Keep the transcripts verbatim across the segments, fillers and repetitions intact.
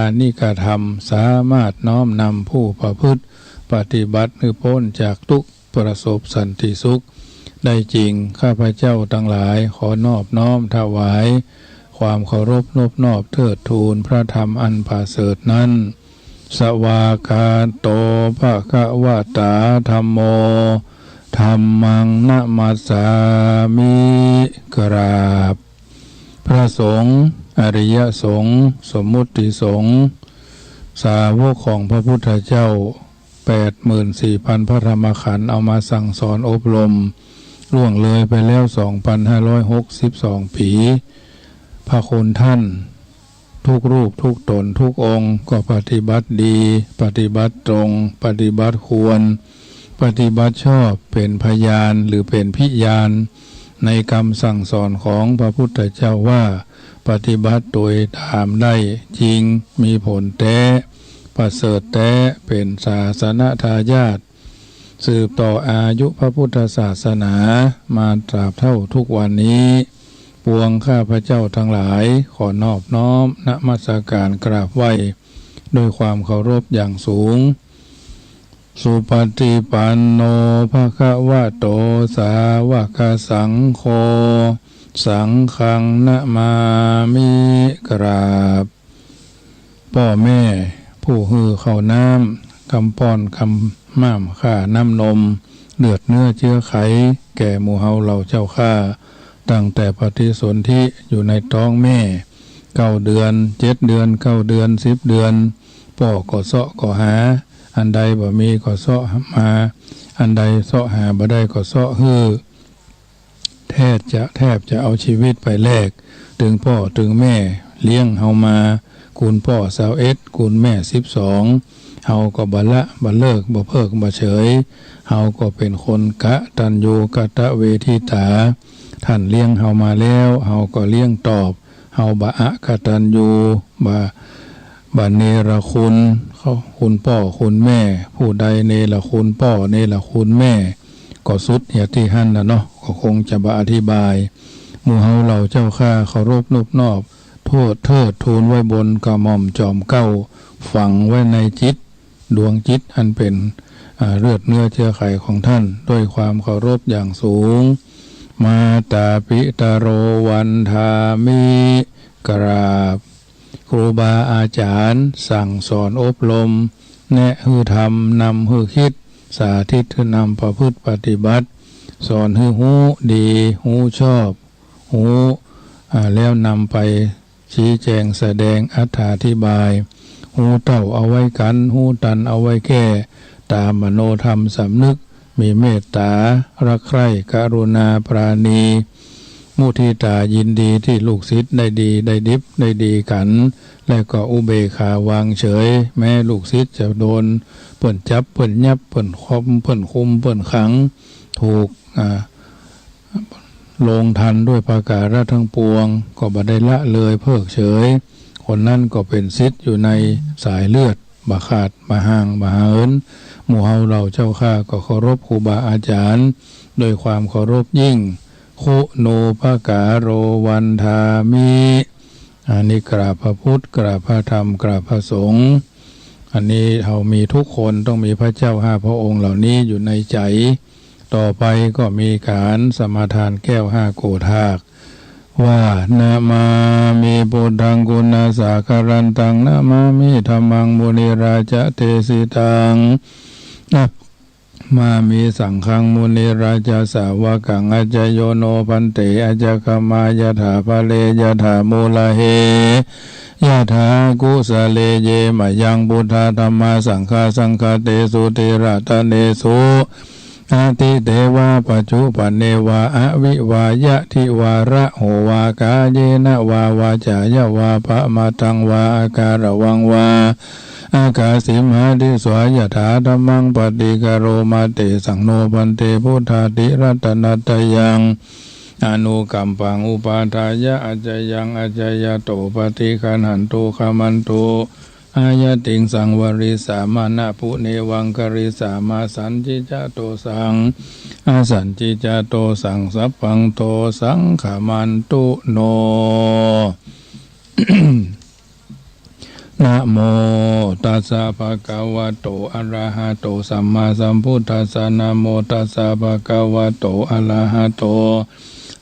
านิกธรรม สามารถน้อมนำผู้ประพฤติปฏิบัติหื้อป๊นจากทุกข์ ประสบสันติสุขได้จริง ข้าพเจ้าตังหลายขอนอบน้อมถวายความเคารพนบนอบเทิดทูนพระธรรมอันประเสริฐนั้น สวากขาโต ภะคะวะตา ธัมโม ธัมมัง นะมัสสามิ กราบ พระสงฆ์ อริยสงฆ์ สมมุติสงฆ์ สาวกของพระพุทธเจ้า แปดหมื่นสี่พันพระธรรมขันธ์ เอามาสั่งสอนอบรม ล่วงเลยไปแล้ว สองพันห้าร้อยหกสิบสองปี๋ พระคุณท่าน ทุกรูปทุกต๋นทุกองค์ก็ปฏิบัติดี ปฏิบัติตรง ปฏิบัติควร ปฏิบัติชอบ เป๋นพยานหรือเป๋นพิยานในกำสั่งสอนของพระพุทธเจ้าว่า ปฏิบัติโตต๋ามได้จริง มีผลแต๊ ประเสริฐแต๊ เป๋นศาสนทายาท สืบต่ออายุพระพุทธศาสนามาตราบเท่าทุกวันนี้ ปวงข้าพเจ้าตังหลายขอนอบน้อมนมัสการกราบไหว้ด้วยความเคารพอย่างสูง สุปฏิปันโน ภะคะวะโต สาวกสังโฆ สังฆัง นะมามิ กราบ ป้อแม่ผู้หื้อข้าวน้ำ กำป้อนกำม่ามข้าน้ำนม เลือดเนื้อเจื๊อไข แก่หมู่เฮาเหล่าเจ้าข้า ตั้งแต่ปฏิสนธิอยู่ในต๊องแม่ เก้าเดือน เจ็ดเดือน เก้าเดือน สิบเดือน ป้อก็เซาะก็หา อันใดบ่มีก็เซาะมา อันใดเซาะหาบ่ได้ก็เซาะหื้อ แทบจะ แทบจะเอาชีวิตไปแลก ตึงป้อตึงแม่เลี้ยงเฮามา คุณป้อซาวเอ็ด คุณแม่สิบสอง เฮาก็บ่ละบ่เลิก บ่เพิกบ่เฉย เฮาก็เป๋นคนกตัญญูกตเวทิตา ท่านเลี้ยงเฮามาแล้ว เฮาก็เลี้ยงตอบ เฮาบ่อกตัญญู บ่ บ่เนรคุณ เขา คุณป้อคุณแม่ ผู้ใดเนรคุณป้อ เนรคุณแม่ ก็สุดเหียตี้หั้นน่ะเนาะ ก็คงจะบ่อธิบาย หมู่เฮาเหล่าเจ้าข้าเคารพนบนอบ เทิด เทิดทูนไว้บนกระหม่อมจอมเกล้า ฝังไว้ในจิต ดวงจิตอันเป๋น อ่า เลือดเนื้อเจื๊อไขของท่าน ด้วยความเคารพอย่างสูง มาตาปิตะโร วันทามิ กราบ ครูบาอาจ๋ารย์สั่งสอนอบรม แนะหื้อธรรม นำหื้อคิด สาธิตหื้อนำประพฤติปฏิบัติ สอนหื้อฮู้ดี ฮู้ชอบ ฮู้ อ่า แล้วนำไป ชี้แจงแสดงอธิบาย ฮู้เต้าเอาไว้กั๋น ฮู้ตันเอาไว้แก้ ต๋ามมโนธรรมสำนึก มีเมตต๋า รักใคร่ กรุณา ปราณี มุทิตา ยินดีตี้ลูกศิษย์ได้ดี ได้ดิบ ได้ดีกั๋น และก็อุเบกขาวางเฉย แม้ลูกศิษย์จะโดนเปิ้นจับ เปิ้นยับ เปิ้นคม เปิ้นคุม เปิ้นขัง ถูก อ่า ลงทัณฑ์ด้วยประก๋าระทั้งปวง ก็บ่ได้ละเลยเพิกเฉย คนนั้นก็เป๋นศิษย์อยู่ในสายเลือด บ่ขาด บ่ห่าง บ่เหิน หมู่เฮาเหล่าเจ้าข้าก็เคารพครูบาอาจ๋ารย์ ด้วยความเคารพยิ่ง คุณูปการโร วันทามิ อันนี้กราบพระพุทธ กราบพระธรรม กราบพระสงฆ์ อันนี้เฮามีทุกคนต้องมีพระเจ้าห้าพระองค์เหล่านี้อยู่ในใจ๋ ต่อไปก็มีก๋านสมาทานแก้วห้าโกฏฐาก ว่า นะมามิ พุทธัง กุณาสาคารันตัง นะมามิ ธัมมัง มุนิราจะ เดสิตัง นะมามิ สังฆัง มุนิราจะ สาวกัง อัจจโย โน ภันเต อัจจคมายะถา ภะเร ยะถา มูละเห ยะถา กุสะเล เย มะยัง พุทธา ธัมมา สังฆา สังฆะเต สุ ติ รัตะเนสุ อะทิ เต วา ปัจจุปันเน วา อะวิวา ยะทิ วา ระโห วา ก๋ายะนะ วา วาจ๋ายะ วา ปะมะทัง วา อะก๋าระวัง วา อะก๋าสิมหา ทิสา ยะถา ธัมมัง ปะฏิคาโร มะ เตสัง โน ภันเต พุทธา ติ รัตะนะตะยัง อะนุกัมปัง อุปาทายะ อัจจยัง อัจจยะโต ปะฏิฆันหันตุ ฆะมันตุ อะยะติง สังวะริสามา นะปุเนวัง กะริสามา สันติจะโตสัง อะสันติจะโตสัง สัพพัง โตสัง ฆะมันตุ โน เ นะโมตัสสะ ภะคะวะโต อะระหะโต สัมมาสัมพุทธัสสะ นะโมตัสสะ ภะคะวะโต อะระหะโต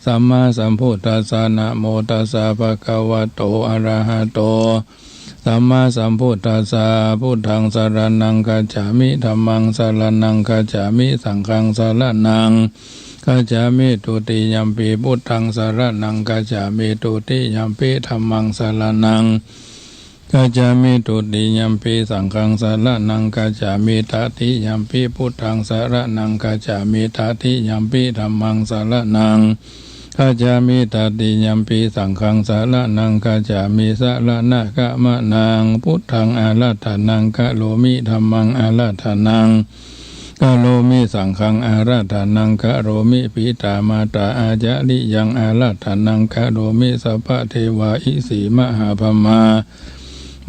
สัมมาสัมพุทธัสสะ นะโมตัสสะ ภะคะวะโต อะระหะโต สัมมาสัมพุทธัสสะ พุทธังสะระณังคัจฉามิ ธัมมังสะระณังคัจฉามิ สังฆังสะระณังคัจฉามิ ทุติยัมปิ พุทธังสะระณังคัจฉามิ ทุติยัมปิ ธัมมังสะระณังคัจฉามิ ทุติยัมปิ สังฆังสะระณังคัจฉามิ ตติยัมปิ พุทธังสะระณังคัจฉามิ ตติยัมปิ ธัมมังสะระณังคัจฉามิ ตติยัมปิ สังฆังสะระณังคัจฉามิ สะระณะกะมะนัง พุทธังอาราธะนังกะโรมิ ธัมมังอาราธะนังกะโรมิ สังฆังอาราธะนังกะโรมิ ปิตามาตาอาจาริยังอาราธะนังกะโรมิ สัพพะเทวาอิสีมหาพรหมา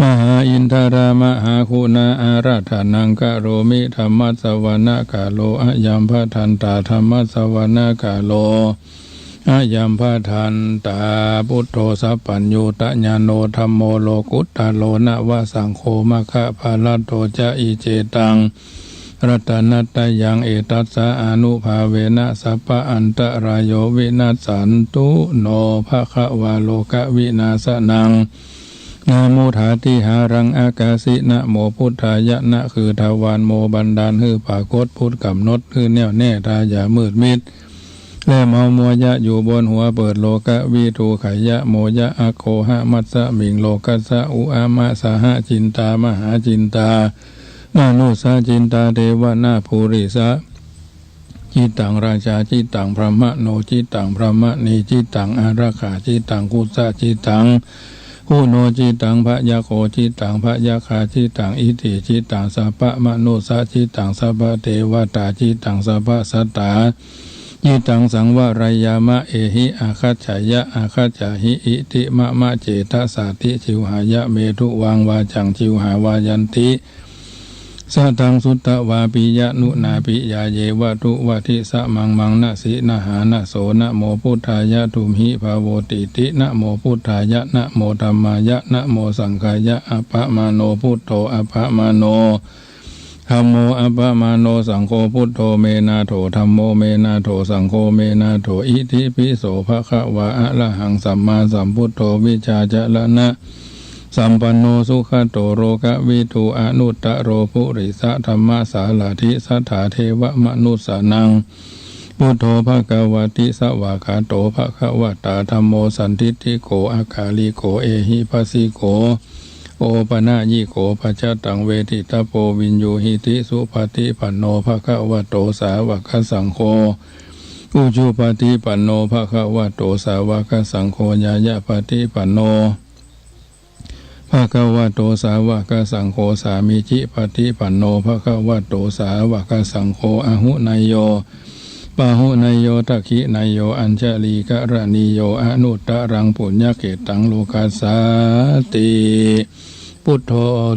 มหาอินทรามหาคุณาอาราธะนังกะโรมิ ธัมมัสสะวะณะกาโล อะยัมภะทันตา ธัมมัสสะวะณะกาโล อะยัมภะทันตา พุทโธสัพพัญญูตะญาโณ ธัมโมโลกุตตะโร นะวะสังโฆ มัคคะพะละโต จะอิ เจตัง รัตนะตะยัง เอตัสสะอานุภาเวนะ สัพพะอันตะราโย วินัสสันตุ โน ภะคะวา โลกะวินาสะนัง นะมุทาติหารัง อากาสิ นะโมพุทธายะ นะคือทวาร โมบันดาล หื้อปรากฏ พุทธก๋ำหนด หื้อแน่วแน่ ตาอย่ามืดมิด และเมามัวยะ อยู่บนหัว เปิด โลกะวิทูขายะ โมยะ อัคโคหะ มัสสะมิง โลกัสสะ อุอะมะ สหะ จินตา มหาจินตา มนุสสะ จินตา เทวะ นาค ปุริสะ จิตตัง ราชา จิตตัง พรหมโน จิตตัง พรหมณี จิตตัง อารักขา จิตตัง คุสสะ จิตตัง คุโน จิตตัง พะยะโค จิตตัง พะยะคา จิตตัง อิทธิ จิตตัง สัพพะมนุสสะ จิตตัง สัพพะเทวะตา จิตตัง สัพพะสัตตา จิตตัง สังวะรายามะ เอหิ อาคัจฉายะ อาคัจฉาหิ อิติ มะมะ เจตสาติ จิวหายะ เมถุวัง วาจัง จิวหาวายันติ สะทัง สุตตะวา ปิยะนุนา ปิยาเยวะ ทุวะทิ สะมัง มังนะสิ นะหา นะโส นะโมพุทธายะ ทุมหิ ภะโวติติ นะโมพุทธายะ นะโมธัมมายะ นะโมสังฆายะ อะปะมาโน พุทโธ อะปะมาโน ธัมโม อะปะมาโน สังโฆ พุทโธ เมนาโถ ธัมโม เมนาโถ สังโฆ เมนาโถ อิติปิโส ภะคะวา อะระหัง สัมมาสัมพุทโธ วิชชาจะระณะ สัมปันโน สุขะโต โลกะวิทู อนุตตะโร ปุริสะธัมมะสาราธิ สัทธา เทวะมนุสสานัง พุทโธ ภะคะวะติ สวากขาโต ภะคะวะตา ธัมโม สันทิฏฐิโก อะกาลิโก เอหิปัสสิโก โอปะนะยิโก ปัจจะตัง เวทิตะโป วิญญูหิติ สุปะฏิปันโน ภะคะวะโต สาวะกะสังโฆ อุจุปะฏิปันโน ภะคะวะโต สาวะกะสังโฆ ญาญะปะฏิปันโน ภะคะวะโต สาวะกะสังโฆ สามีจิปะฏิปันโน ภะคะวะโต สาวะกะสังโฆ อาหุเนยโย ปาหุเนยโย ทักขิเนยโย อัญชะลีกะระณีโย อนุตตะรัง ปุญญะเขตตัง โลกัสสาติ พุทโธ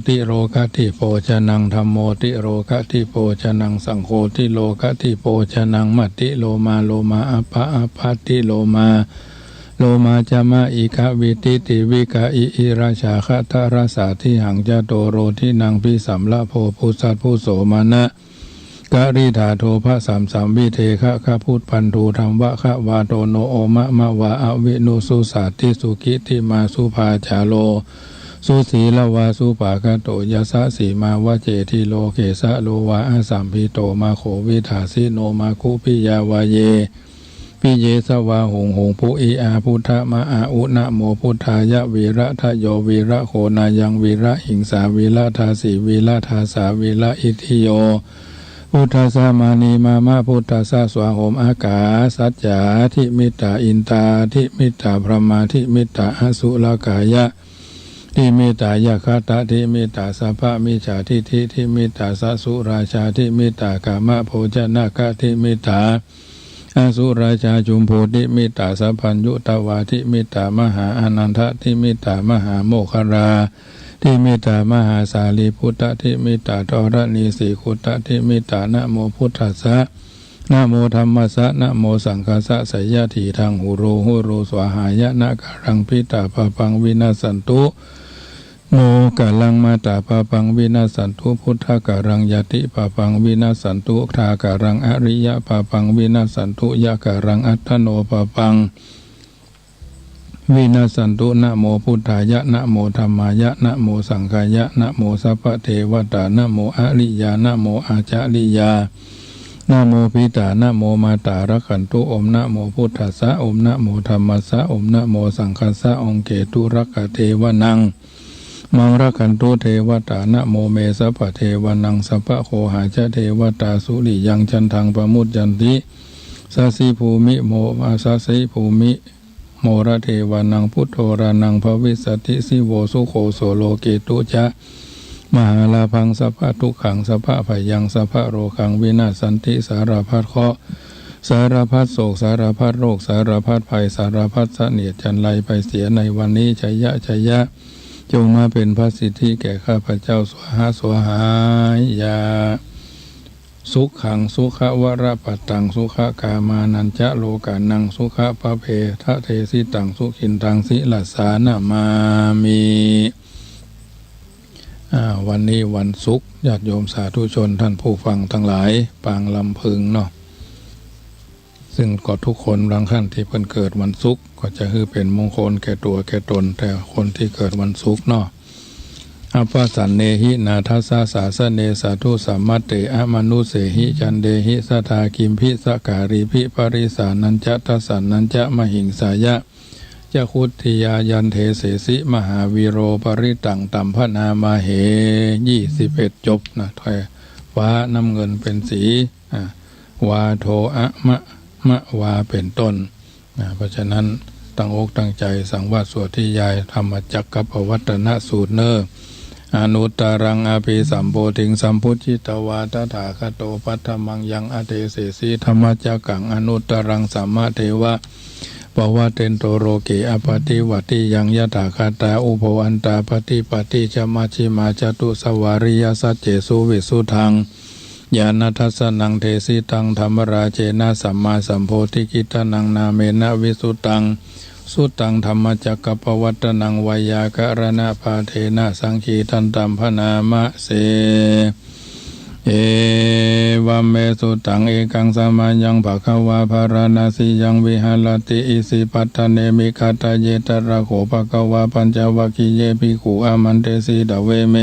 ติโลกะธิโป จะนัง ธัมโม ติโลกะธิโป จะนัง สังโฆ ติโลกะธิโป จะนัง มะติโลมา โลมา อะปะ อะปะติโลมา โลมา จะมะ อิกะ วิติ ติวิกะ อิ อิระ ชาคะ ทะระ สา ทิหัง จะโต โร ทินัง ภิสัมมะ ละโภ ภุสสัส ภุโสมะนะ กะริฏฐา โท ภะ สัม สัม วิเทคะ คะ ภุตปันถู ธัมมะ คะ วา โต โน โอมะ มะ วา อะวินุสสุสาติ สุกิตติมา สุภาจาโร สุสีละวา สุปาคะโต ยะสะ สีมา วะเจ ทิโล เขสะโลวา อะสัมภิโต มา โข วิฐาสิโน มา คุ ปิยา วา เย ปิเยสวา หุง หุง ปุ อิ อา พุทธะ มะ อา อุ นะโม พุทธายะ วีระทะโย วีระโค นายัง วีระหิงสา วีระทาสี วีระทาสา วีระอิทธิโย พุทธัสสะ มา นี มะ มะ พุทธัสสะ สวา โหม อากาสัจจา ทิมิตตา อินตา ทิมิตตา พรหมา ทิมิตตา อสุรกายะ ทิมิตตา ยักขะตะ ทิมิตตา สัพพะมิจฉาทิฏฐิ ทิมิตตา สะสุราชา ทิมิตตา กามะโภชนะกะ ทิมิตตา อสุราชา จุมพู ทิมิตตา สัพพัญญุตวา ทิมิตตา มหาอานันทะ ทิมิตตา มหาโมคคัลลา ทิมิตตา มหาสารีปุตตะ ทิมิตตา ธรณีสีคุตตะ ทิมิตตา นะโมพุทธัสสะ นะโมธัมมัสสะ นะโมสังฆัสสะ ไสยะถีทัง หุโร หุโร สวาหายะ นะกะรัง ภิตา ปะปัง วินัสสันตุ โมคคัลลังมาตาปาปังวินัสสันตุ พุทธาคารังญาติปาปังวินัสสันตุ ทาคารังอริยปาปังวินัสสันตุ ยะคารังอัตถโนปาปังวินัสสันตุ นะโมพุทธายะ นะโมธัมมายะ นะโมสังฆายะ นะโมสัพพะเทวะตา นะโมอริยา นะโมอาจาริยา นะโมปิตา นะโมมาตา รักขันตุ โอมนะโมพุทธัสสะ โอมนะโมธัมมัสสะ โอมนะโมสังฆัสสะ องค์เกตุรักขะเทวะนัง มังรักขันตุเทวะตา นะโมเมสัพพะเทวะนัง สัพพะโคหาจะเทวะตา สุริยังจันทังปะมุจจันติ สะสิภูมิโม สะสิภูมิโมระเทวะนัง พุทโธรานังภะวิสสะติ สิโวสุโขโสโลเกตุจะ มหาลาภัง สัพพะทุกขัง สัพพะภัยยัง สัพพะโรกัง วินาสสันติ สารพัดเคราะห์ สารพัดโศก สารพัดโรค สารพัดภัย สารพัดเสนียดจัญไรไปเสียในวันนี้ ชัยยะ ชัยยะ จงมาเป็นพระสิทธิแก่ข้าพเจ้า สวาหา สวาหายะ สุขัง สุขะวะระปะตัง สุขะกามานัญจะ โลกานัง สุขะปะเภทะเทสิตัง สุขินตัง สิรัสสานะมามิ อ่า วันนี้วันศุกร์ ญาติโยมสาธุชนท่านผู้ฟังทั้งหลาย ปางลำพึงเนาะ ซึ่งก็ทุกคน บางท่านตี้เปิ้นเกิดวันศุกร์ ก็จะหื้อเป๋นมงคลแก่ตั๋วแก่ตน แต่คนตี้เกิดวันศุกร์เนาะ อัปปะสันเนหิ นาธัสสะ สาสะเน สาธุสัมมาเต อมะนุสเสหิ จันเดหิ สะทา กิมภิ สะกาลีภิ ปะริสานัญจะ ทัสสานัญจะ มะหิงสายะ จะคุตถิยา ยันเทเสสิ มหาวีโร ปะริตตัง ตัมภะนามะเห ยี่สิบเอ็ด จบนะ ถ้วยฟ้าน้ำเงินเป๋นสี อ่า วาโท อะ มะ มะ วา เป๋นต้น นะ เพราะฉะนั้นตั้งอกตั้งใจ๋สังวาสสวดนิยายธรรมจักรกัปปวัตตนสูตรเน่อ อนุตตรังอภิสัมโพธิง สัมพุจญิตวา ตถาคโต ปัทธมังยัง อเดเสสิ ธัมมจักขัง อนุตตรัง สัมมาเทวะ ปวัตเตนโต โลเก อัปปะติวัตติยัง ยะถา คตา อุโภ อันตา ปะฏิ ปัตติ จะ มัชฌิมา จะตุสวาริยสัจเจสุ วิสุทธัง ญาณทัสสะนัง เดสิตัง ธัมมราเจนะ สัมมาสัมโพธิกิตตะนัง นามเมนะ วิสุทธัง สุตตัง ธัมมจักรกัปปวัตตนัง ไวยาคะรณะปาเทนะ สังคีตัน ตัมภะนามะเส เอวัมเม สุตตัง เอกัง สะมะยัง ภะคะวา ภาราณสียัง วิหะระติ อิสิปัตตะเน มิกขัตตะเย ตะระโข ภะคะวา ปัญจวัคคีเย ภิกขุ อามันเตสิ ตะเวเม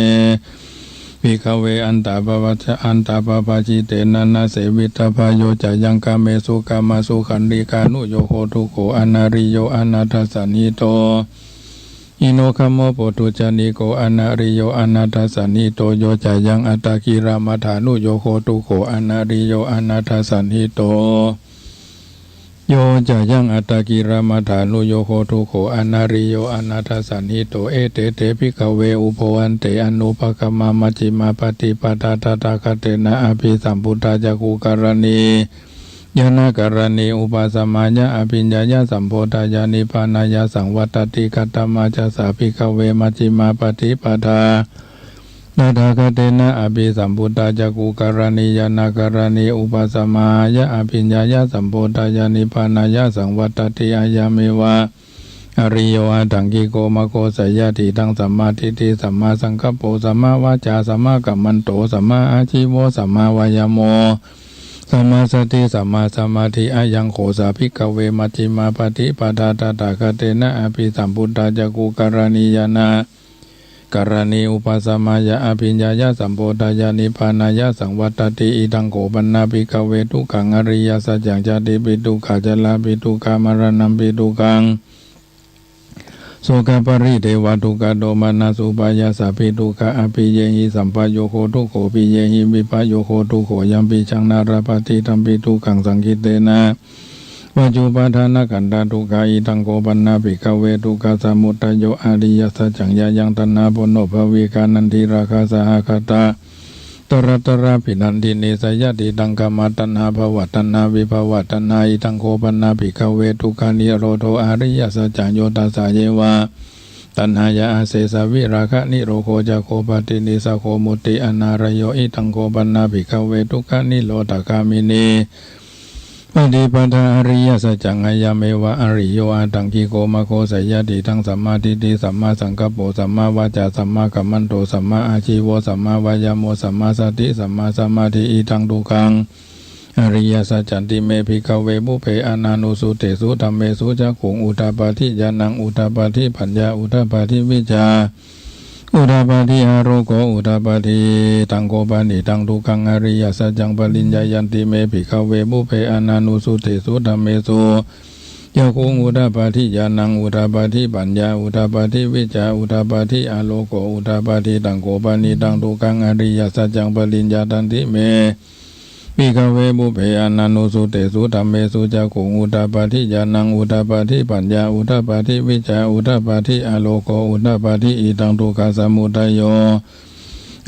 ภิกขะเว อันตะปะปะจะ อันตะปะปะจิตเตนะ นะเสวิตะพะ โยจะยัง กาเมสุ กามะสุขัลลิกานุโยโค ทุกโข อนาริโย อนาถสันหิโต หิโนคัมโม ปุถุชนีโก อนาริโย อนาถสันหิโต โยจะยัง อัตตะกิลมัฏฐานุโยโค ทุกโข อนาริโย อนาถสันหิโต โยจะยัง อัตตะกิลมัฏฐานุโยโค ทุกโข อนาริโย อนาถสันหิโต เอเต เต ภิกขะเว อุโภ อันเต อนุปคัมมา มัชฌิมาปะติปะทา ตถาคเตนะ อภิสัมพุทธา จักขุกรณี ญาณกรณี อุปะสะมายะ อภิญญายะ สัมโพธายะ นิพพานายะ สังวัตติ คัตถมาจะ สา ภิกขะเว มัชฌิมาปะติปะทา ตถาคเตนะ อภิสัมพุทธา จักขุกรณี ญาณกรณี อุปะสะมายะ อภิญญายะ สัมโพธายะ นิพพานายะ สังวัตติ อายังเมวะ อริโย อัตถังคิโก มัคโค สะยะทิฏฐัง สัมมาทิฏฐิ สัมมาสังกัปโป สัมมาวาจา สัมมากัมมันโต สัมมาอาชีโว สัมมาวายาโม สัมมาสติ สัมมาสมาธิ อายังโข สา ภิกขะเว มัชฌิมาปะติปะทา ตถาคเตนะ อภิสัมพุทธา จักขุกรณี ญาณกรณี อุปะสะมายะ อภิญญายะ สัมโพธายะ นิพพานายะ สังวัตติ อิทังโข ปัณณะ ภิกขะเว ทุกขัง อริยสัจจัง ชาติปิ ทุกขะ ชะลาปิ ทุกขะ มรณัมปิ ทุกขัง โสกะปะริเทวะ ทุกขะ โทมนัสสุปายาสาปิ ทุกขะ อัปปิเยหิ สัมปะโยโค ทุกโข ปิเยหิ วิปะโยโค ทุกโข ยังปิ ชัง นะ ระปะติ ทัมปิ ทุกขัง สังคิเตนะ ปัจจุปาทานะขันธะ ทุกขะ อิทังโข ปัณณะ ภิกขะเว ทุกขะ สะมุตตะโย อริยสัจจัง ยะยัง ตัณหา โพนนภะวิกา นันทิราคะ สะหะกะตะ ตะระตะระ ภินันทินี สะยะทิฏฐัง กามะตัณหา ภวะตัณหา วิภวะตัณหา อิทังโข ปัณณะ ภิกขะเว ทุกขะ นิโรโธ อริยสัจจัง โย ทัสสะเยวะ ตัณหายา อาเสสะ วิราคะ นิโรโธ จะโข ปะตินิสสะโข มุตติ อนาลโย อิทังโข ปัณณะ ภิกขะเว ทุกขะ นิโรธคามินี Paṭipadā ariyasaccaṃ ayameva ariyo aṭṭhaṅgiko maggo. Seyyathīdaṃ: sammādiṭṭhi sammāsaṅkappo sammāvācā sammākammanto sammāājīvo sammāvāyāmo sammāsati sammāsamādhi. Idaṃ dukkhaṃ ariyasaccanti me bhikkhave pubbe ananussutesu dhammesu cakkhuṃ udapādi ñāṇaṃ udapādi paññā udapādi vijjā udapādi āloko udapādi. Taṃ kho panidaṃ dukkhaṃ ariyasaccaṃ pariññeyyanti me bhikkhave pubbe ananussutesu dhammesu cakkhuṃ udapādi ñāṇaṃ udapādi paññā udapādi vijjā udapādi āloko udapādi. Taṃ kho panidaṃ dukkhaṃ ariyasaccaṃ pariññātanti me bhikkhave pubbe ananussutesu dhammesu cakkhuṃ udapādi ñāṇaṃ udapādi paññā udapādi vijjā udapādi āloko udapādi. Idaṃ dukkhasamudayo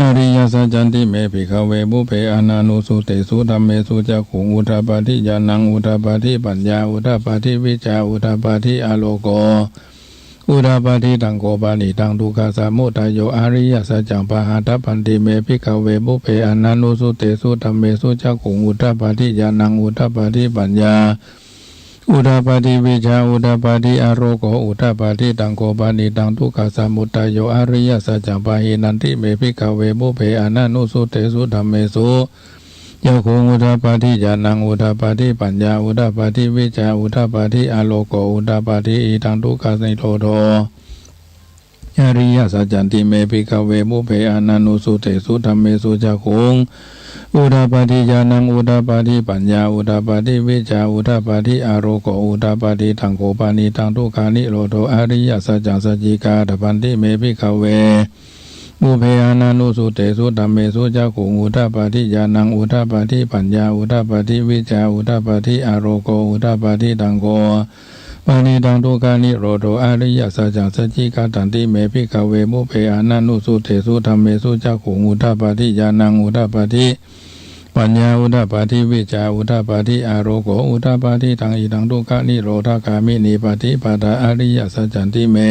ariyasaccanti me bhikkhave pubbe ananussutesu dhammesu cakkhuṃ udapādi ñāṇaṃ udapādi paññā udapādi vijjā udapādi āloko udapādi. Taṃ kho panidaṃ dukkhasamudayo ariyasaccaṃ pahātabbanti me bhikkhave pubbe ananussutesu dhammesu cakkhuṃ udapādi ñāṇaṃ udapādi paññā udapādi vijjā udapādi āloko udapādi. Taṃ kho panidaṃ dukkhasamudayo ariyasaccaṃ pahīnanti me bhikkhave pubbe ananussutesu dhammesu cakkhuṃ udapādi ñāṇaṃ udapādi paññā udapādi vijjā udapādi āloko udapādi. Idaṃ dukkhanirodho ariyasaccanti me bhikkhave pubbe ananussutesu dhammesu cakkhuṃ udapādi ñāṇaṃ udapādi paññā udapādi vijjā udapādi āloko udapādi. Taṃ kho panidaṃ dukkhanirodho ariyasaccaṃ sacchikātabbanti me bhikkhave pubbe ananussutesu dhammesu cakkhuṃ udapādi ñāṇaṃ udapādi paññā udapādi vijjā udapādi āloko udapādi. Taṃ kho panidaṃ dukkhanirodho ariyasaccaṃ sacchikatanti me bhikkhave pubbe ananussutesu dhammesu cakkhuṃ udapādi ñāṇaṃ udapādi paññā udapādi vijjā udapādi āloko udapādi. Taṃ idaṃ dukkhanirodhagāminī paṭipadā ariyasaccanti me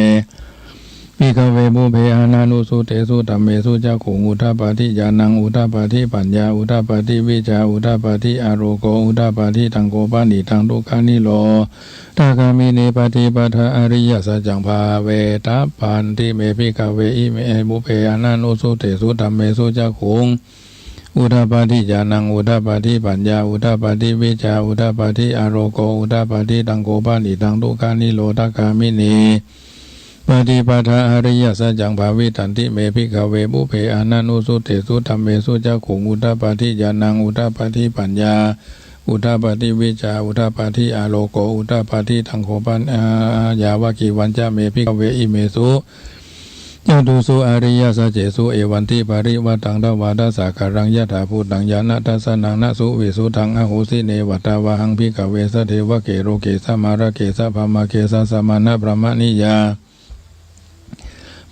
bhikkhave pubbe ananussutesu dhammesu cakkhuṃ udapādi ñāṇaṃ udapādi paññā udapādi vijjā udapādi āloko udapādi. Taṃ kho panidaṃ dukkhanirodhagāminī paṭipadā ariyasaccaṃ bhāvetabbanti me bhikkhave ime pubbe ananussutesu dhammesu cakkhuṃ udapādi ñāṇaṃ udapādi paññā udapādi vijjā udapādi āloko udapādi. Taṃ kho panidaṃ dukkhanirodhagāminī paṭipadā ariyasaccaṃ bhāvitanti me bhikkhave pubbe ananussutesu dhammesu cakkhuṃ udapādi ñāṇaṃ udapādi paññā udapādi vijjā udapādi āloko udapādi. Taṃ kho pan- ā- yāvakīvañca me bhikkhave imesu catūsu ariyasaccesu evantī parivaṭṭaṃ dvādasākāraṃ yathābhūtaṃ ñāṇadassanaṃ na suvisuddhaṃ ahosi. Neva tāvāhaṃ bhikkhave sadevake loke samārake sabrahmake sassamaṇabrāhmaṇiyā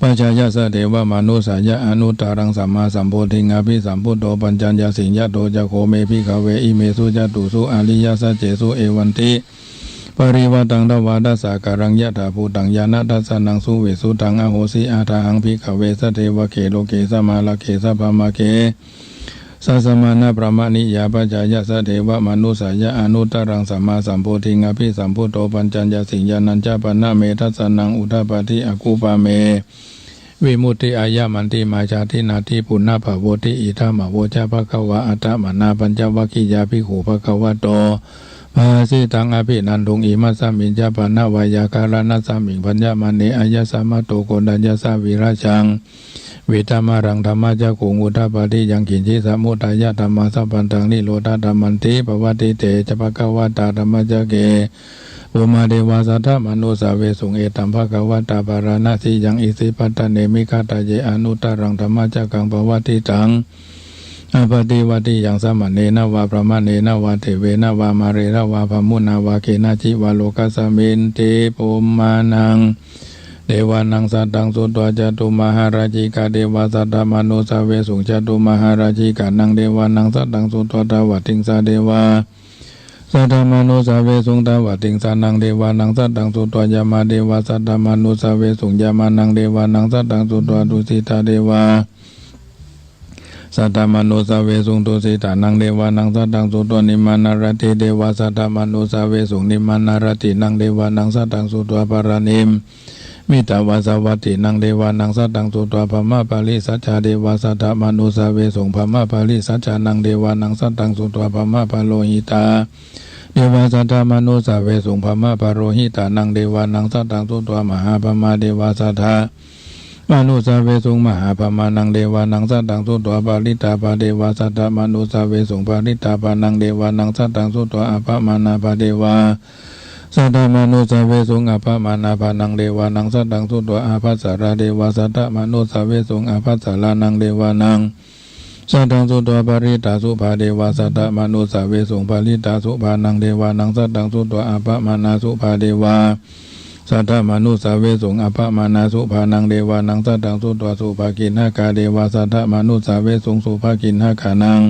pajāya sadevamanussāya anuttaraṃ sammāsambodhiṃ abhisambuddho paccaññasiṃ. Yato ca kho me bhikkhave imesu catūsu ariyasaccesu evantī parivaṭṭaṃ dvādasākāraṃ yathābhūtaṃ ñāṇadassanaṃ suvisuddhaṃ ahosi. Athāhaṃ bhikkhave sadevake loke samārake sabrahmake sassamaṇabrāhmaṇiyā pajāya sadevamanussāya anuttaraṃ sammāsambodhiṃ abhisambuddho paccaññasiṃ. Yānañca pana me dassanaṃ udapādi akuppā me vimutti ayamantimā jāti natthi punabbhavoti. Idamavoca bhagavā. Attamanā pañcavaggiyā bhikkhū bhagavato bhāsitaṃ abhinanduṃ. Imasmiñca pana veyyākaraṇasmiṃ bhaññamāne āyasmato koṇḍaññassa virajaṃ vītamalaṃ dhammacakkhuṃ udapādi yaṅkiñci samudayadhammaṃ sabbantaṃ nirodhadhammanti. Pavattite ca bhagavatā dhammacakke bhummā devā saddamanussāvesuṃ. Etambhagav- vatā bārāṇasiyaṃ isipatane migadāye anuttaraṃ dhammacakkaṃ pavattitaṃ appaṭivattiyaṃ samaṇena vā brāhmaṇena vā devena vā mārena vā brahmunā vā kenaci vā lokasminti. Bhummānaṃ devānaṃ saddaṃ sutvā cātummahārājikā devā saddamanussāvesuṃ. Cātummahārājikānaṃ devānaṃ saddaṃ sutvā tāvatiṃsā devā saddamanussāvesuṃ. Tāvatiṃsānaṃ devānaṃ saddaṃ sutvā yāmā devā saddamanussāvesuṃ. Yāmānaṃ devānaṃ saddaṃ sutvā tusitā devā saddamanussāvesuṃ. Tusitānaṃ devānaṃ saddaṃ sutvā nimmānaratī devā saddamanussāvesuṃ. Nimmānaratīnaṃ devānaṃ saddaṃ sutvā paranimmitavasavattinaṃ devānaṃ saddaṃ sutvā brahmapārisajjā devā saddamanussāvesuṃ. Brahmapārisajjānaṃ devānaṃ saddaṃ sutvā brahmapurohitā devā saddamanussāvesuṃ. Brahmapurohitānaṃ devānaṃ saddaṃ sutvā mahābrahmā devā saddamanussāvesuṃ. Mahābrahmānaṃ devānaṃ saddaṃ sutvā parittābhā devā saddamanussāvesuṃ. Parittābhānaṃ devānaṃ saddaṃ sutvā appamāṇābhā devā saddamanussāvesuṃ. Appamāṇābhānaṃ devānaṃ saddaṃ sutvā ābhassarā devā saddamanussāvesuṃ. Ābhassarānaṃ devānaṃ saddaṃ sutvā parittāsubhā devā saddamanussāvesuṃ. Parittāsubhānaṃ devānaṃ saddaṃ sutvā appamāṇāsubhā devā saddamanussāvesuṃ. Appamāṇāsubhānaṃ devānaṃ saddaṃ sutvā subhakiṇhakā devā saddamanussāvesuṃ. Subhakiṇhakānaṃ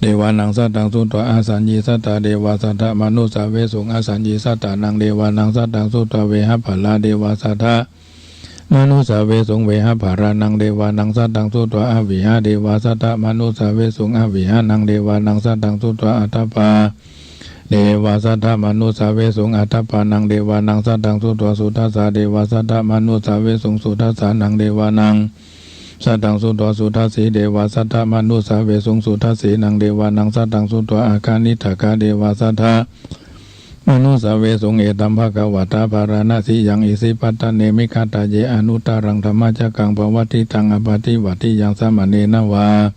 devānaṃ saddaṃ sutvā asaññīsatā devā saddamanussāvesuṃ. Asaññīsatānaṃ devānaṃ saddaṃ sutvā vehapphalā devā saddamanussāvesuṃ. Vehapphalānaṃ devānaṃ saddaṃ sutvā avihā devā saddamanussāvesuṃ. Avihānaṃ devānaṃ saddaṃ sutvā atappā devā saddamanussāvesuṃ. Atappānaṃ devānaṃ saddaṃ sutvā sudassā devā saddamanussāvesuṃ. Sudassānaṃ devānaṃ saddaṃ sutvā sudassī devā saddamanussāvesuṃ. Sudassīnaṃ devānaṃ saddaṃ sutvā akaniṭṭhakā devā saddamanussāvesuṃ. Etaṃ bhagavatā bārāṇasiyaṃ isipatane migadāye anuttaraṃ dhammacakkaṃ pavattitaṃ appaṭivattiyaṃ samaṇena vā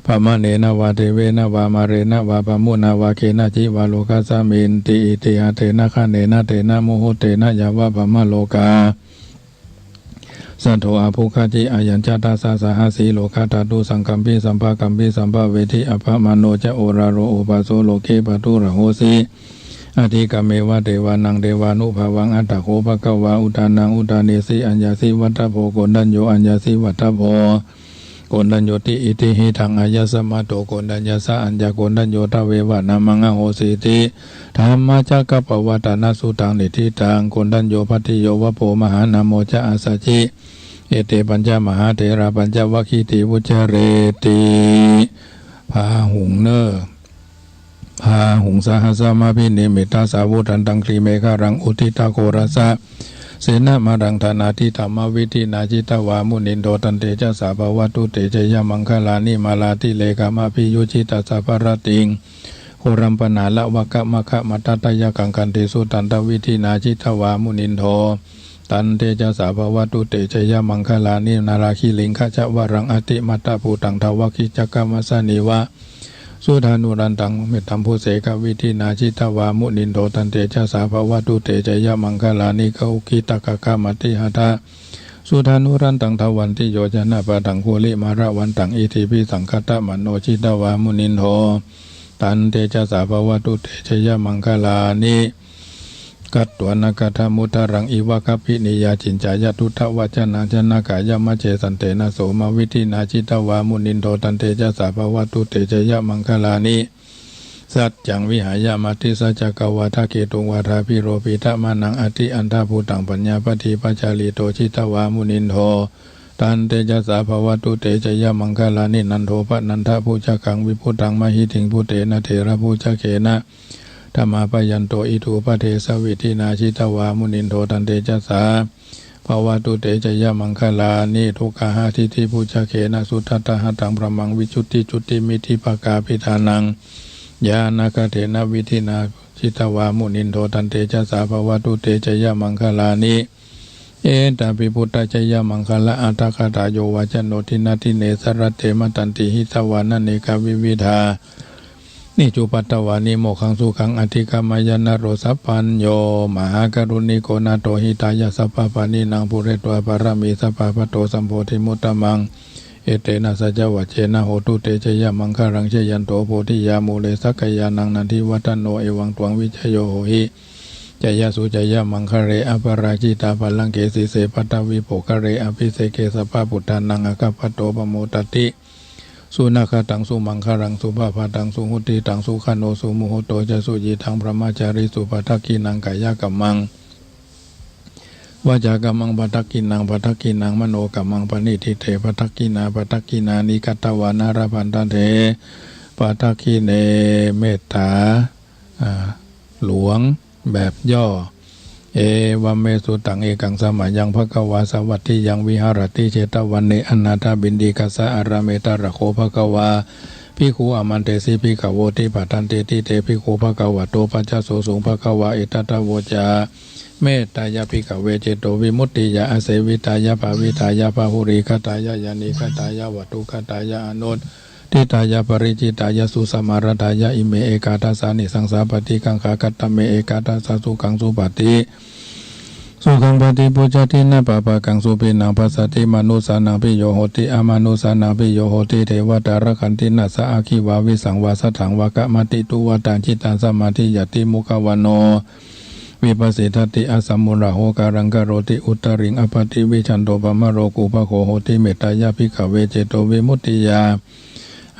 brāhmaṇena vā devena vā mārena vā brahmunā vā kenaci vā lokasminti. Itiha tena khaṇena tena muhuttena yāva brahmalokā saddo abbhuggacchi. Ayañca dasasahassī lokadhātu saṅkampi sampakampi sampavedhi. Appamāṇo ca oḷāro obhāso loke pāturahosi. Atikkammeva devānaṃ devānubhāvaṃ. Atha kho bhagavā udānaṃ udānesi: Aññāsi vata bho Koṇḍañño, aññāsi vata bho Koṇḍaññoti. Itihidaṃ āyasmato Koṇḍaññassa aññākoṇḍañño tveva nāmaṃ ahosīti. Dhammacakkappavattanaṃ sutaṃ niṭṭhitaṃ. Koṇḍañño bhaddiyo vappo mahānāmo ca āsacchi. Ete pañca mahātherā pañcavaggīti vuccare. พาหุงเน่อ Bāhuṃ sahassamabhinimmitasāvudhantaṃ grīmekhalaṃ uditaghorasasenamāraṃ dānādidhammavidhinā jitavā munindo tantejasā bhavatu te jayamaṅgalāni. Mārātirekamabhiyujjhitasabbarattiṃ ghorampanāḷavakamakkhamathaddhayakkhaṃ khantīsudantavidhinā jitavā munindo tantejasā bhavatu te jayamaṅgalāni. Nāḷāgiriṃ gajavaraṃ atimattabhūtaṃ dāvaggicakkamasanīva sudāruṇantaṃ mettambusekavidhinā jitavā munindo tantejasā bhavatu te jayamaṅgalāni. Ukkhittakhaggam atihatthasudāruṇantaṃ dhāvantiyojanapathaṅgulimālavantaṃ iddhībhisaṅkhatamano jitavā munindo tantejasā bhavatu te jayamaṅgalāni. Katvāna kaṭṭhamudaraṃ iva gabbhinīyā ciñcāya duṭṭhavacanaṃ janakāyamajjhe santena somavidhinā jitavā munindo tantejasā bhavatu te jayamaṅgalāni. Saccaṃ vihāya matisaccakavādaketuṃ vādābhiropitamanaṃ atiandhabhūtaṃ paññāpadīpajalito jitavā munindo tantejasā bhavatu te jayamaṅgalāni. Nandopanandabhujagaṃ vibudhaṃ mahiddhiṃ puttena therabhujagena damāpayanto iddhūpadesavidhinā jitavā munindo tantejasā bhavatu te jayamaṅgalāni. Duggāhadiṭṭhibhujagena sudaṭṭhahatthaṃ brahmaṃ visuddhijutimiddhibakābhidhānaṃ ñāṇāgadena vidhinā jitavā munindo tantejasā bhavatu te jayamaṅgalāni. Etāpi buddhajayamaṅgalaaṭṭhagāthā yo vācano dinadine sarate matandī hitvānanekavividhāni cupaddavāni mokkhaṃ sukhaṃ adhigameyya naro sapañño. Mahākāruṇiko nātho hitāya sabbapāṇinaṃ pūretvā pāramī sabbā patto sambodhimuttamaṃ. Etena saccavajjena hotu te jayamaṅgalaṃ. Jayanto bodhiyā mūle sakyānaṃ nandivaḍḍhano evaṃ tvaṃ vijayo hohi jayassu jayamaṅgale aparājitapallaṅke sīse paṭhavipokkhare abhiseke sabbabuddhānaṃ aggappatto pamodati. Sunakkhattaṃ sumaṅgalaṃ supabhātaṃ suhuṭṭhitaṃ sukhaṇo sumuhutto ca suyiṭṭhaṃ brahmacārisu padakkhiṇaṃ kāyakammaṃ วาจากัมมัง ปะทักขิณัง ปะทักขิณัง มโนกัมมัง ปะณิทิเต ปะทักขิณา ปะทักขิณานิ กัตตวานะ ละพันทะเต ปะทักขิเณ เมตตา อ่า หลวง แบบย่อ เอวัมเม สุตัง เอกัง สะมะยัง ภะคะวา สาวัตถิยัง วิหะระติ เชตะวะเน อนาถะปิณฑิกัสสะ อารามเม ตะระโข ภะคะวา ภิกขุ อามันเตสิ ภิกขะโวติ ภัดดันเตติ เต ภิกขุ ภะคะวะโต ภัสสะโสสุง ภะคะวา เอตัตถะโวจา เมตตายะ ภิกขะเว เจโตวิมุตติยา อาเสวิตายะ ภาวิตายะ พะหุลีกตายะ ญาณีกตายะ วัตถุกตายะ อนุต ทิตายะ ปะริจฉิตายะ สุสะมารัตถายะ อิเม เอกาทัสสานิ สังสา ปะติกังขา กัตถะเม เอกาทัสสะ สุขัง สุปะติ สุขัง ปะติปุจจาติ นะปะปะกัง สุปิณณัง ภัสสะติ มะนุสสานัง ปิโยโหติ อะมะนุสสานัง ปิโยโหติ เทวะตา รักขันติ นะสสะ อะคคีวา วิสังวา สัตถังวา กะมะติ ตุวะตา จิตตัง สะมาธิยาติ มุขะวะโน วิปะสสิทธิ อะสะมุลลาโห การัง กะโรติ อุตตริง อะปะติวิชชันโต ปะมะโร กุปะโข โหติ เมตตายะ ภิกขะเว เจโตวิมุตติยา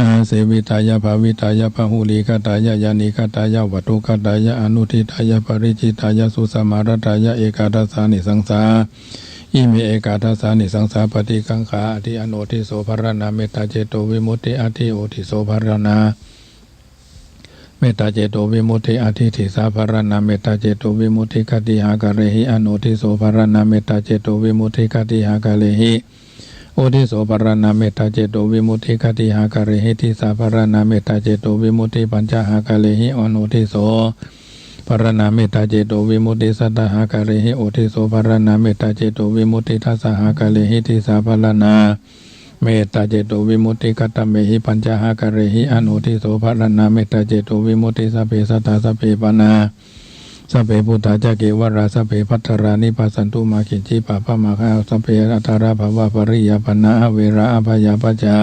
อาเสวิตายะ ภาวิตายะ พะหุลีกตายะ ญาณีกตายะ วัตถุกตายะ อนุต ทิตายะ ปะริจฉิตายะ สุสะมารัตถายะ เอกาทัสสานิ สังสา อิเม เอกาทัสสานิ สังสา ปะติกังขา อะทิ อโนทิโส พะระณา เมตตา เจโตวิมุตติ อะทิ โอทิโส พะระณา เมตตา เจโตวิมุตติ อะทิ ทิสสา พะระณา เมตตา เจโตวิมุตติ ขะติหะกะเรหิ อโนทิโส พะระณา เมตตา เจโตวิมุตติ ขะติหะกะเรหิ โอทิโส พะระณา เมตตา เจโตวิมุตติ ขะติหะกะเรหิ ทิสสา พะระณา เมตตา เจโตวิมุตติ ปัญจหะกะเรหิ อโนทิโส พะระณา เมตตา เจโตวิมุตติ สัตตะหะกะเรหิ โอทิโส พะระณา เมตตา เจโตวิมุตติ ทัสสะหะกะเรหิ ทิสสา พะระณา เมตตา เจโตวิมุตติ กัตถะเมหิ ปัญจหะกะเรหิ อโนทิโส พะระณา เมตตา เจโตวิมุตติ สัพเพสัตตา สัพเพปาณา สัพเพภูตา จะ เกวะรา สัพเพภัตตารานิ ปัสสันตุ มา กิจจิ ปะปะ มา คะ สัพเพ อัตตารา ภะวะ ปะริยา ปะนา อะเวรา อะพะยา ปัจจา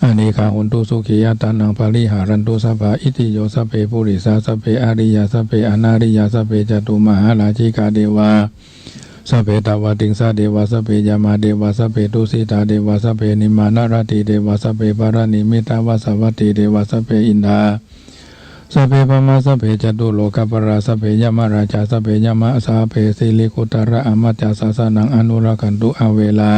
อะนีฆา โหนตุ สุขี อัตตานัง ปะริหะรันตุ สัพพา อิตติโย สัพเพ ปุริสา สัพเพ อะริยา สัพเพ อนาริยา สัพเพ จตุมหาราชิกา เดวา สัพเพ ตาวะติงสา เดวา สัพเพ ยะมา เดวา สัพเพ ตุสิตา เดวา สัพเพ นิมมานารติ เดวา สัพเพ ปะระนิมมิตาวาสาวัตติ เดวา สัพเพ อินทา สัพเพ พรหมา สัพเพ จตุโลกะปาลา สัพเพ ยะมะราชา สัพเพ ยะมา สัพเพ สิริกุตตะระ อะมาตยาสา สะนัง อะนุรักขันตุ อะเวรา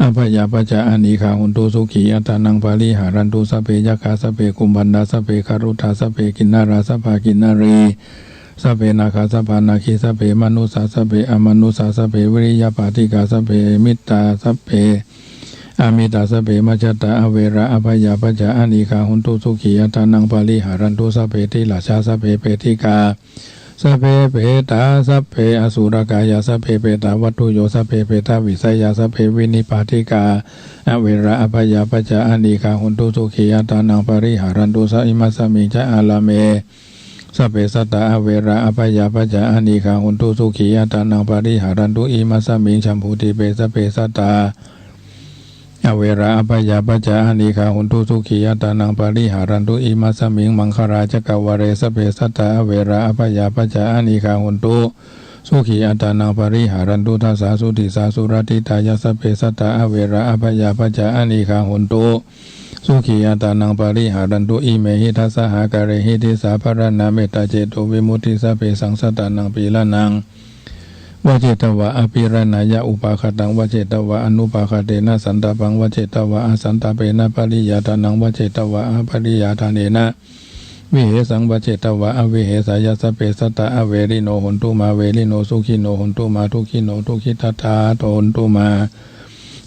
อะพะยา ปัจจา อะนีฆา โหนตุ สุขี อัตตานัง ปะริหะรันตุ สัพเพ ยักขา สัพเพ กุมภัณฑา สัพเพ ครุฑา สัพเพ กินนารา สัพพา กินนารี สัพเพ นาคา สัพพา นาคี สัพเพ มะนุสสา สัพเพ อะมะนุสสา สัพเพ วิริยะปาทิกา สัพเพ มิตตา สัพเพ อะมิตตา สัพเพ มัจจตา อะเวรา อะพะยา ปัจจา อะนีฆา โหนตุ สุขี อัตตานัง ปะริหะรันตุ สัพเพ ติราชา สัพเพ เปติกา สัพเพ เปตา สัพเพ อสุรกายา สัพเพ เปตาวัตถุโย สัพเพ เปตาวิสยา สัพเพ วินิปาติกา อะเวรา อะพะยา ปัจจา อะนีฆา โหนตุ สุขี อัตตานัง ปะริหะรันตุ สะ อิมัสสะมิง จะ อารามเม สัพเพ สัตตา อะเวรา อะพะยา ปัจจา อะนีฆา โหนตุ สุขี อัตตานัง ปะริหะรันตุ อิมัสสะมิง ฉัมพูติเป สัพเพ สัตตา อะเวรา อะพะยา ปัจจา อะนีฆา โหนตุ สุขี อัตตานัง ปะริหะรันตุ อิมัสสะมิง มังคะลา จักกะวาเล สัพเพ สัตตา อะเวรา อะพะยา ปัจจา อะนีฆา โหนตุ สุขี อัตตานัง ปะริหะรันตุ ทัสสา สุทิสสา สุรักขิตายะ สัพเพ สัตตา อะเวรา อะพะยา ปัจจา อะนีฆา โหนตุ สุขี อัตตานัง ปะริหะรันตุ อิเมหิ ทัสสะหะกะเรหิ ทิสสา พะระณา เมตตา เจโตวิมุตติ สัพเพ สัง สัตตานัง ปีลานัง วะเจตวา อะปีลานะยะ อุปาฆาตัง วะเจตวา อะนุปาฆาเตนะ สันตาปัง วะเจตวา อะสันตาเปนะ ปะริญญาทานัง วะเจตวา อะปะริญญาทาเนนะ วิเหสัง วะเจตวา อะวิเหสายะ สัพเพ สัตตา อะเวริโน โหนตุ มา เวริโน สุขิโน โหนตุ มา ทุกขิโน ทุกขิทัตตา โหนตุ มา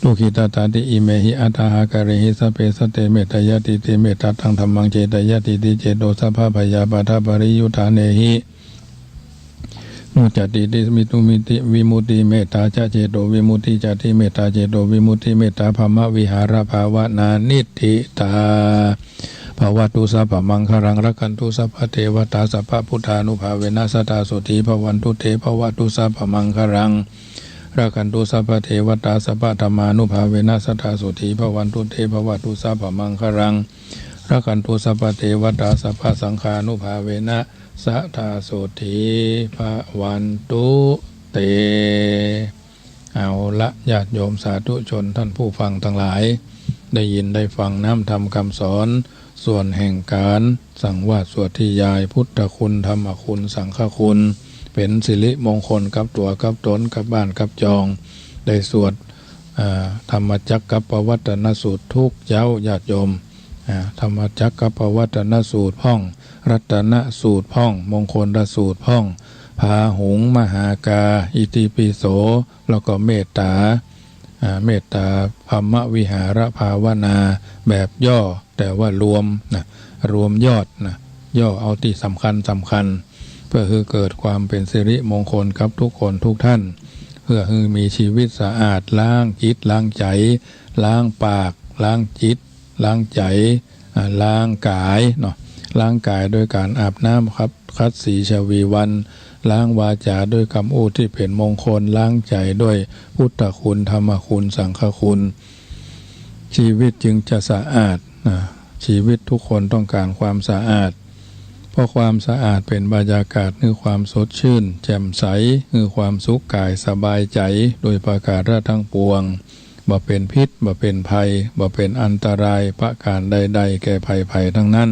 ทุกขิทัตตาติ อิเมหิ อัตถะหะกะเรหิ สัพเพ สัตเต เมตตายะติติ เมตตาตัง ธัมมัง เจตายะติติ เจโต สัพพะพยาปาทะปะริยุทธาเนหิ มุจจติติ มิตุมิติ วิมุตติ เมตตาจะ เจโตวิมุตติจะติ เมตตา เจโตวิมุตติ เมตตาพรหมวิหารภาวนา นิฏฐิตา ภะวะตุ สัพพะมังคะลัง รักขันตุ สัพพะเทวะตา สัพพะพุทธานุภาเวนะ สะทาโสธี ภะวันตุ เต ภะวะตุ สัพพะมังคะลัง รักขันตุ สัพพะเทวะตา สัพพะธัมมานุภาเวนะ สะทาโสธี ภะวันตุ เต ภะวะตุ สัพพะมังคะลัง รักขันตุ สัพพะเทวะตา สัพพะสังฆานุภาเวนะ สะทาโสธี ภะวันตุ เต เอาละ ญาติโยมสาธุชนท่านผู้ฟังทั้งหลาย ได้ยินได้ฟังน้ำธรรมคำสอน ส่วนแห่งการสังวาสสวดธยาย พุทธคุณ ธรรมคุณ สังฆคุณ เป๋นสิริมงคลกับตั๋วกับต๋น กับบ้านกับจอง ได้สวด อ่า ธัมมจักกัปปวัตตนสูตรทุกเจ๊า ญาติโยม อ่า ธัมมจักกัปปวัตตนสูตรพ่อง รัตนสูตรพ่อง มงคลสูตรพ่อง พาหุง มหากา อิติปิโส แล้วก็เมตตา อ่า เมตตาพรหมวิหารภาวนาแบบย่อ แต่ว่ารวมนะ รวมยอดนะ ย่อเอาตี้สำคัญสำคัญ เพื่อหื้อเกิดความเป๋นสิริมงคลกับทุกคนทุกท่าน เพื่อหื้อมีชีวิตสะอาด ล้างจิตล้างใจ๋ ล้างปาก ล้างจิต ล้างใจ๋ อ่า ล้างก๋ายเนาะ ล้างก๋ายโดยก๋านอาบน้ำครับ ขัดสีชวีวัน ล้างวาจ๋าโดยกำอู้ตี้เป๋นมงคล ล้างใจ๋โดยพุทธคุณ ธรรมคุณ สังฆคุณ ชีวิตจึงจะสะอาดนะ ชีวิตทุกคนต้องก๋านความสะอาด เพราะความสะอาดเป๋นบรรยากาศหื้อความสดชื่น แจ่มใส หื้อความสุขก๋ายสบายใจ๋ โดยประก๋าระตังปวง บ่เป๋นพิษ บ่เป๋นภัย บ่เป๋นอันตรายประก๋านใดๆ แก่ใผๆ ตังนั้น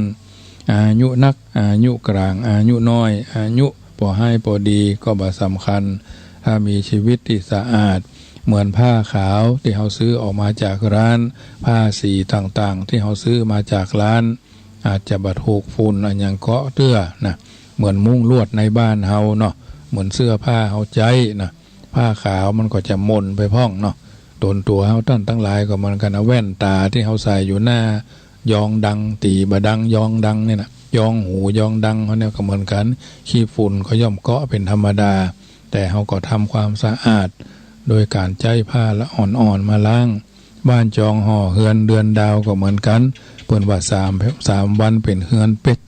อายุนัก อายุก๋าง อายุน้อย อายุปอฮ้ายปอดีก็บ่สำคัญ ถ้ามีชีวิตตี้สะอาด เหมือนผ้าขาวตี้เฮาซื้อออกมาจากร้าน ผ้าสีต่างๆ ตี้เฮาซื้อมาจากร้าน อาจจะบ่ถูกฝุ่นอะหยังเกาะเตื้อนะ เหมือนมุ้งลวดในบ้านเฮาเนาะ เหมือนเสื้อผ้าเฮาใจ๊นะ ผ้าขาวมันก็จะหม่นไปพ่องเนาะ ต๋นตั๋วเฮาต้านตังหลายก็เหมือนกั๋น เอาแว่นต๋าตี้เฮาใส่อยู่หน้า ยองดังตี๋บ่ดัง ยองดังเนี่ยนะ ยองหูยองดังเฮาเนี่ยก็เหมือนกั๋น ขี้ฝุ่นก็ย่อมเกาะเป๋นธรรมดา แต่เฮาก็ทำความสะอาด โดยก๋านใจ๊ผ้าละอ่อนๆ มาล้าง บ้านจองหอเฮือนเดือนดาวก็เหมือนกั๋น เปิ้นว่าสาม สามวันเป๋นเฮือนเป็ด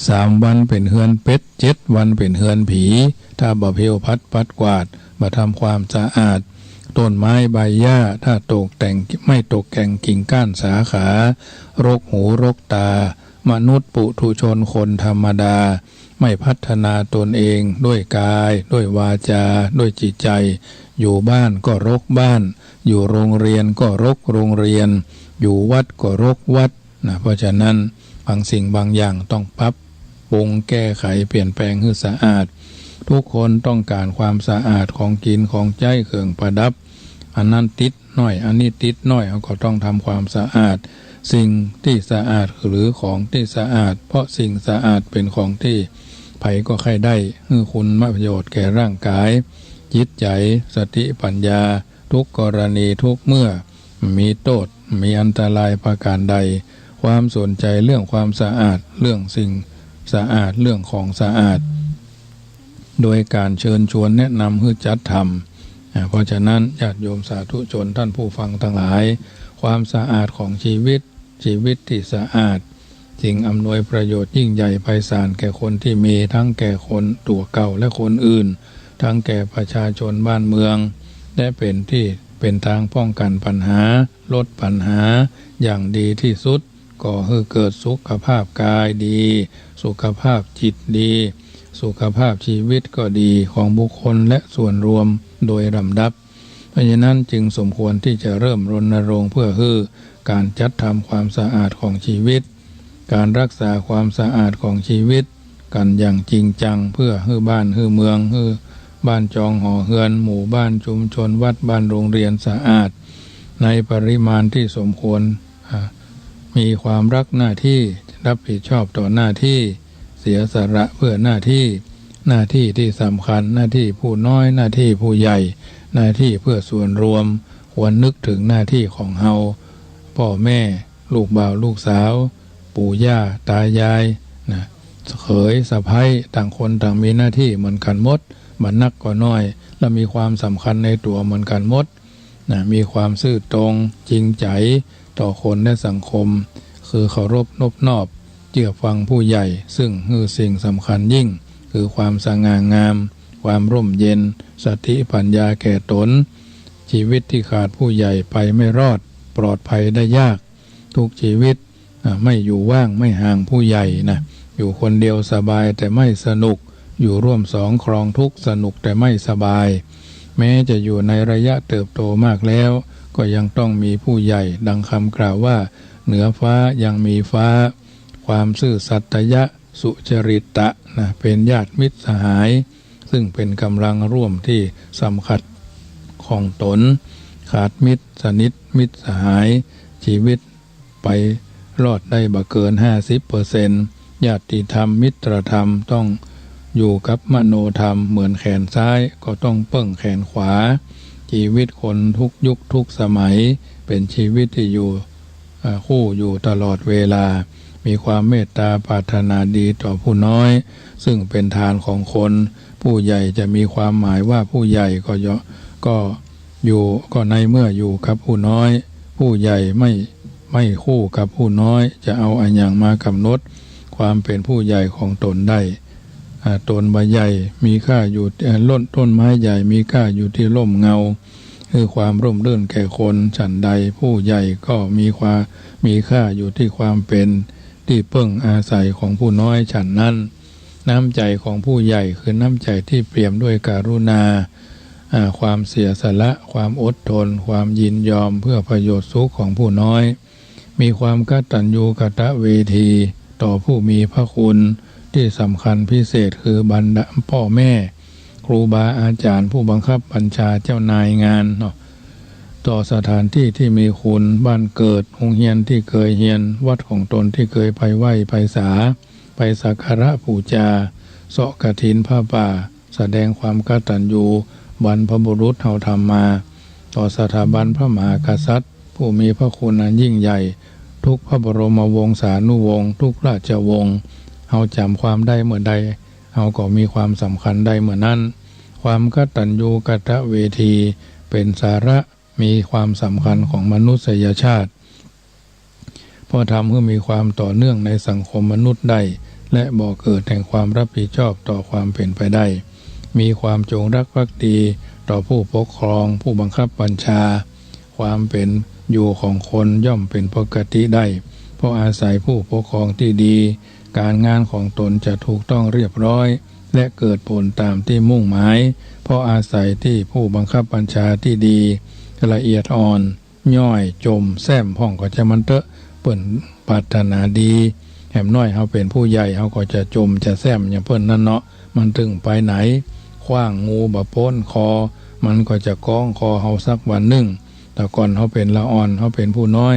สามวันเป๋นเฮือนเป็ด เจ็ดวันเป๋นเฮือนผี ถ้าบ่เพลวพัดปัดกวาด บ่ทำความสะอาด ต้นไม้ใบหญ้า ถ้าตกแต่ง ไม่ตกแต่งกิ่งก้านสาขา รกหูรกต๋า มนุษย์ปุถุชนคนธรรมดา ไม่พัฒนาตนเองด้วยกาย ด้วยวาจา ด้วยจิตใจ๋ อยู่บ้านก็รกบ้าน อยู่โรงเรียนก็รกโรงเรียน อยู่วัดก็รกวัด นะ เพราะฉะนั้นบางสิ่งบางอย่างต้องปรับปรุงแก้ไขเปลี่ยนแปลงหื้อสะอาด ทุกคนต้องก๋านความสะอาดของกิ๋นของใจ๊เครื่องประดับ อันนั้นติดน้อย อันนี้ติดน้อย เฮาก็ต้องทำความสะอาด สิ่งตี้สะอาดหรือของตี้สะอาด เพราะสิ่งสะอาดเป๋นของตี้ใผก็ใค่ได้ หื้อคุณประโยชน์แก่ร่างกาย จิตใจ๋ สติปัญญา ทุกกรณีทุกเมื่อ มีโต้ษ มีอันตรายประก๋านใด ความสนใจ๋เรื่องความสะอาด เรื่องสิ่งสะอาด เรื่องของสะอาด โดยก๋านเชิญชวนแนะนำหื้อจัดทำ อ่า เพราะฉะนั้นญาติโยมสาธุชนต้านผู้ฟังตังหลาย ความสะอาดของชีวิต ชีวิตตี้สะอาด สิ่งอำนวยประโยชน์ยิ่งใหญ่ไพศาลแก่คนตี้มี ทั้งแก่คนตั๋วเก่าและคนอื่น ทั้งแก่ประชาชนบ้านเมือง และเป๋นตี้ เป๋นตางป้องกั๋นปัญหา ลดปัญหา อย่างดีตี้สุด ก่อหื้อเกิดสุขภาพกายดี สุขภาพจิตดี สุขภาพชีวิตก็ดี ของบุคคลและส่วนรวมโดยลำดับ เพราะฉะนั้นจึงสมควรตี้จะเริ่มรณรงค์เพื่อหื้อก๋านจัดทำความสะอาดของชีวิต ก๋านรักษาความสะอาดของชีวิตกั๋นอย่างจริงจัง เพื่อหื้อบ้านหื้อเมือง หื้อบ้านจองหอเฮือน หมู่บ้านชุมชน วัด บ้านโรงเรียนสะอาด ในปริมาณตี้สมควร อ่า มีความรักหน้าตี้ รับผิดชอบต่อหน้าตี้ เสียสละเพื่อหน้าตี้ หน้าตี้ตี้สำคัญ หน้าตี้ผู้น้อย หน้าตี้ผู้ใหญ่ หน้าตี้เพื่อส่วนรวม ควรนึกเถิงหน้าตี้ของเฮา ป้อแม่ ลูกบ่าวลูกสาว ปู่ย่าตายาย นะ เขยสะใภ้ ต่างคนต่างมีหน้าตี้เหมือนกั๋นหมด บ่นักก็น้อย และมีความสำคัญในตั๋วเหมือนกั๋นหมด นะ มีความซื่อตรง จริงใจ๋ ต่อคนและสังคม คือเคารพนบนอบ เจื้อฟังผู้ใหญ่ ซึ่งหื้อสิ่งสำคัญยิ่ง คือความสง่างาม ความร่มเย็น สติปัญญาแก่ต๋น ชีวิตตี้ขาดผู้ใหญ่ไปไม่รอด ปลอดภัยได้ยาก ทุกชีวิต อ่า ไม่อยู่ว่างไม่ห่างผู้ใหญ่นะ อยู่คนเดียวสบายแต่ไม่สนุก อยู่ร่วมสองครองทุกข์ สนุกแต่ไม่สบาย แม้จะอยู่ในระยะเติบโตมากแล้ว ก็ยังต้องมีผู้ใหญ่ ดังคำกล่าวว่า เหนือฟ้ายังมีฟ้า ความซื่อสัตย์ยะ สุจริตะนะ เป๋นญาติมิตรสหาย ซึ่งเป๋นก๋ำลังร่วมตี้สำคัญของต๋น ขาดมิตรสนิทมิตรสหาย จีวิตไปรอดได้บ่เกินห้าสิบเปอร์เซ็นต์ ญาติธรรมมิตรธรรมต้องอยู่กับมโนธรรม เหมือนแขนซ้ายก็ต้องเปิ้งแขนขวา จีวิตคนทุกยุคทุกสมัย เป๋นจีวิตตี้อยู่ อ่า คู่อยู่ตลอดเวลา มีความเมตตาปรารถนาดีต่อผู้น้อย ซึ่งเป๋นฐานของคน ผู้ใหญ่จะมีความหมายว่าผู้ใหญ่ก็ยอ ก็อยู่ ก็ในเมื่ออยู่กับผู้น้อย ผู้ใหญ่ไม่ ไม่คู่กับผู้น้อย จะเอาอะหยังมากำหนดความเป๋นผู้ใหญ่ของต๋นได้ อ่า ต้นไม้ใหญ่มีค่าอยู่ เอ่อ ต้น ต้นไม้ใหญ่มีค่าอยู่ตี้ร่มเงา คือความร่มรื่นแก่คน ฉันใดผู้ใหญ่ก็มีความ มีค่าอยู่ตี้ความเป๋นตี้เปิ้งอาศัยของผู้น้อย ฉันนั้น น้ำใจ๋ของผู้ใหญ่คือน้ำใจ๋ตี้เปี่ยมด้วยกรุณา อ่า ความเสียสละ ความอดทน ความยินยอมเพื่อประโยชน์สุขของผู้น้อย มีความกตัญญูกตเวทีต่อผู้มีพระคุณ ตี้สำคัญพิเศษคือบรรดาพ่อแม่ ครูบาอาจ๋ารย์ ผู้บังคับบัญชา เจ้านายงานเนาะ ต่อสถานตี้ตี้มีคุณ บ้านเกิด โฮงเฮียนตี้เกยเฮียน วัดของต๋นตี้เกยไปไหว้ไปสา ไปสักการะปู๋จา เซาะกฐินผ้าป่า แสดงความกตัญญูบรรพบุรุษเฮาทำมา ต่อสถาบันพระมหากษัตริย์ ผู้มีพระคุณอันยิ่งใหญ่ ทุกพระบรมวงศานุวงศ์ ทุกราชวงศ์ เฮาจ๋ำความได้เมื่อใด เฮาก็มีความสำคัญได้เมื่อนั้น ความกตัญญูกตเวที เป๋นสาระ มีความสำคัญของมนุษยชาติ เพราะทำหื้อมีความต่อเนื่องในสังคมมนุษย์ได้ และบ่อเกิดแห่งความรับผิดชอบต่อความเป๋นไปได้ มีความจงรักภักดีต่อผู้ปกครอง ผู้บังคับบัญชา ความเป๋นอยู่ของคนย่อมเป๋นปกติได้ เพราะอาศัยผู้ปกครองตี้ดี ก๋านงานของต๋นจะถูกต้องเรียบร้อย และเกิดผลต๋ามตี้มุ่งหมาย เพราะอาศัยตี้ผู้บังคับบัญชาตี้ดี ละเอียดอ่อน ย่อย จม แซ้ม พ่องก็จามันเต๊อะ เปิ้นปรารถนาดี แหมน้อยเฮาเป๋นผู้ใหญ่ เฮาก็จะจมจะแซ้มอย่างเปิ้นนั้นเนาะ มันตึงไปไหน ขว้างงูบ่ป๊นคอ มันก็จะก้องคอเฮาสักวันนึ่ง แต่ก่อนเฮาเป๋นละอ่อน เฮาเป๋นผู้น้อย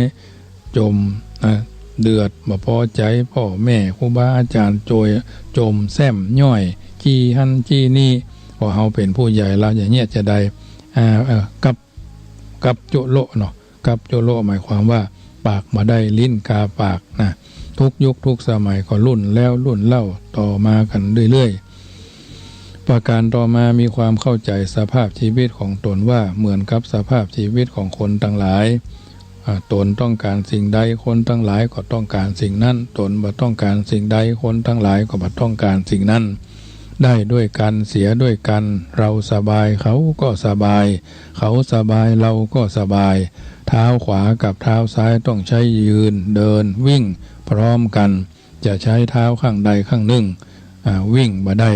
จม นะ เดือด บ่ปอใจ๋ ป้อแม่ ครูบาอาจ๋ารย์ จ้วย จม แซ้ม ย่อย จี้หั้น จี้นี่ พอเฮาเป๋นผู้ใหญ่แล้ว อย่างเงี้ยจะได้ อ่า เอ่อ กับ กับโจะโละเนาะ กับโจะโละ หมายความว่า ปากบ่ได้ ลิ้นกาปากนะ ทุกยุคทุกสมัยก็รุ่นแล้วรุ่นเล่าต่อมากั๋นเรื่อยๆ ประการต่อมา มีความเข้าใจ๋สภาพจีวิตของต๋นว่าเหมือนกับสภาพจีวิตของคนตังหลาย อ่า ต๋นต้องก๋านสิ่งใด คนตังหลายก็ต้องก๋านสิ่งนั้น ต๋นบ่ต้องก๋านสิ่งใด คนตังหลายก็บ่ต้องก๋านสิ่งนั้น ได้ด้วยกั๋น เสียด้วยกั๋น เราสบาย เขาก็สบาย เขาสบาย เราก็สบาย เท้าขวากับเท้าซ้ายต้องใช้ยืน เดิน วิ่ง พร้อมกั๋น จะใช้เท้าข้างใดข้างนึ่ง อ่า วิ่งบ่ได้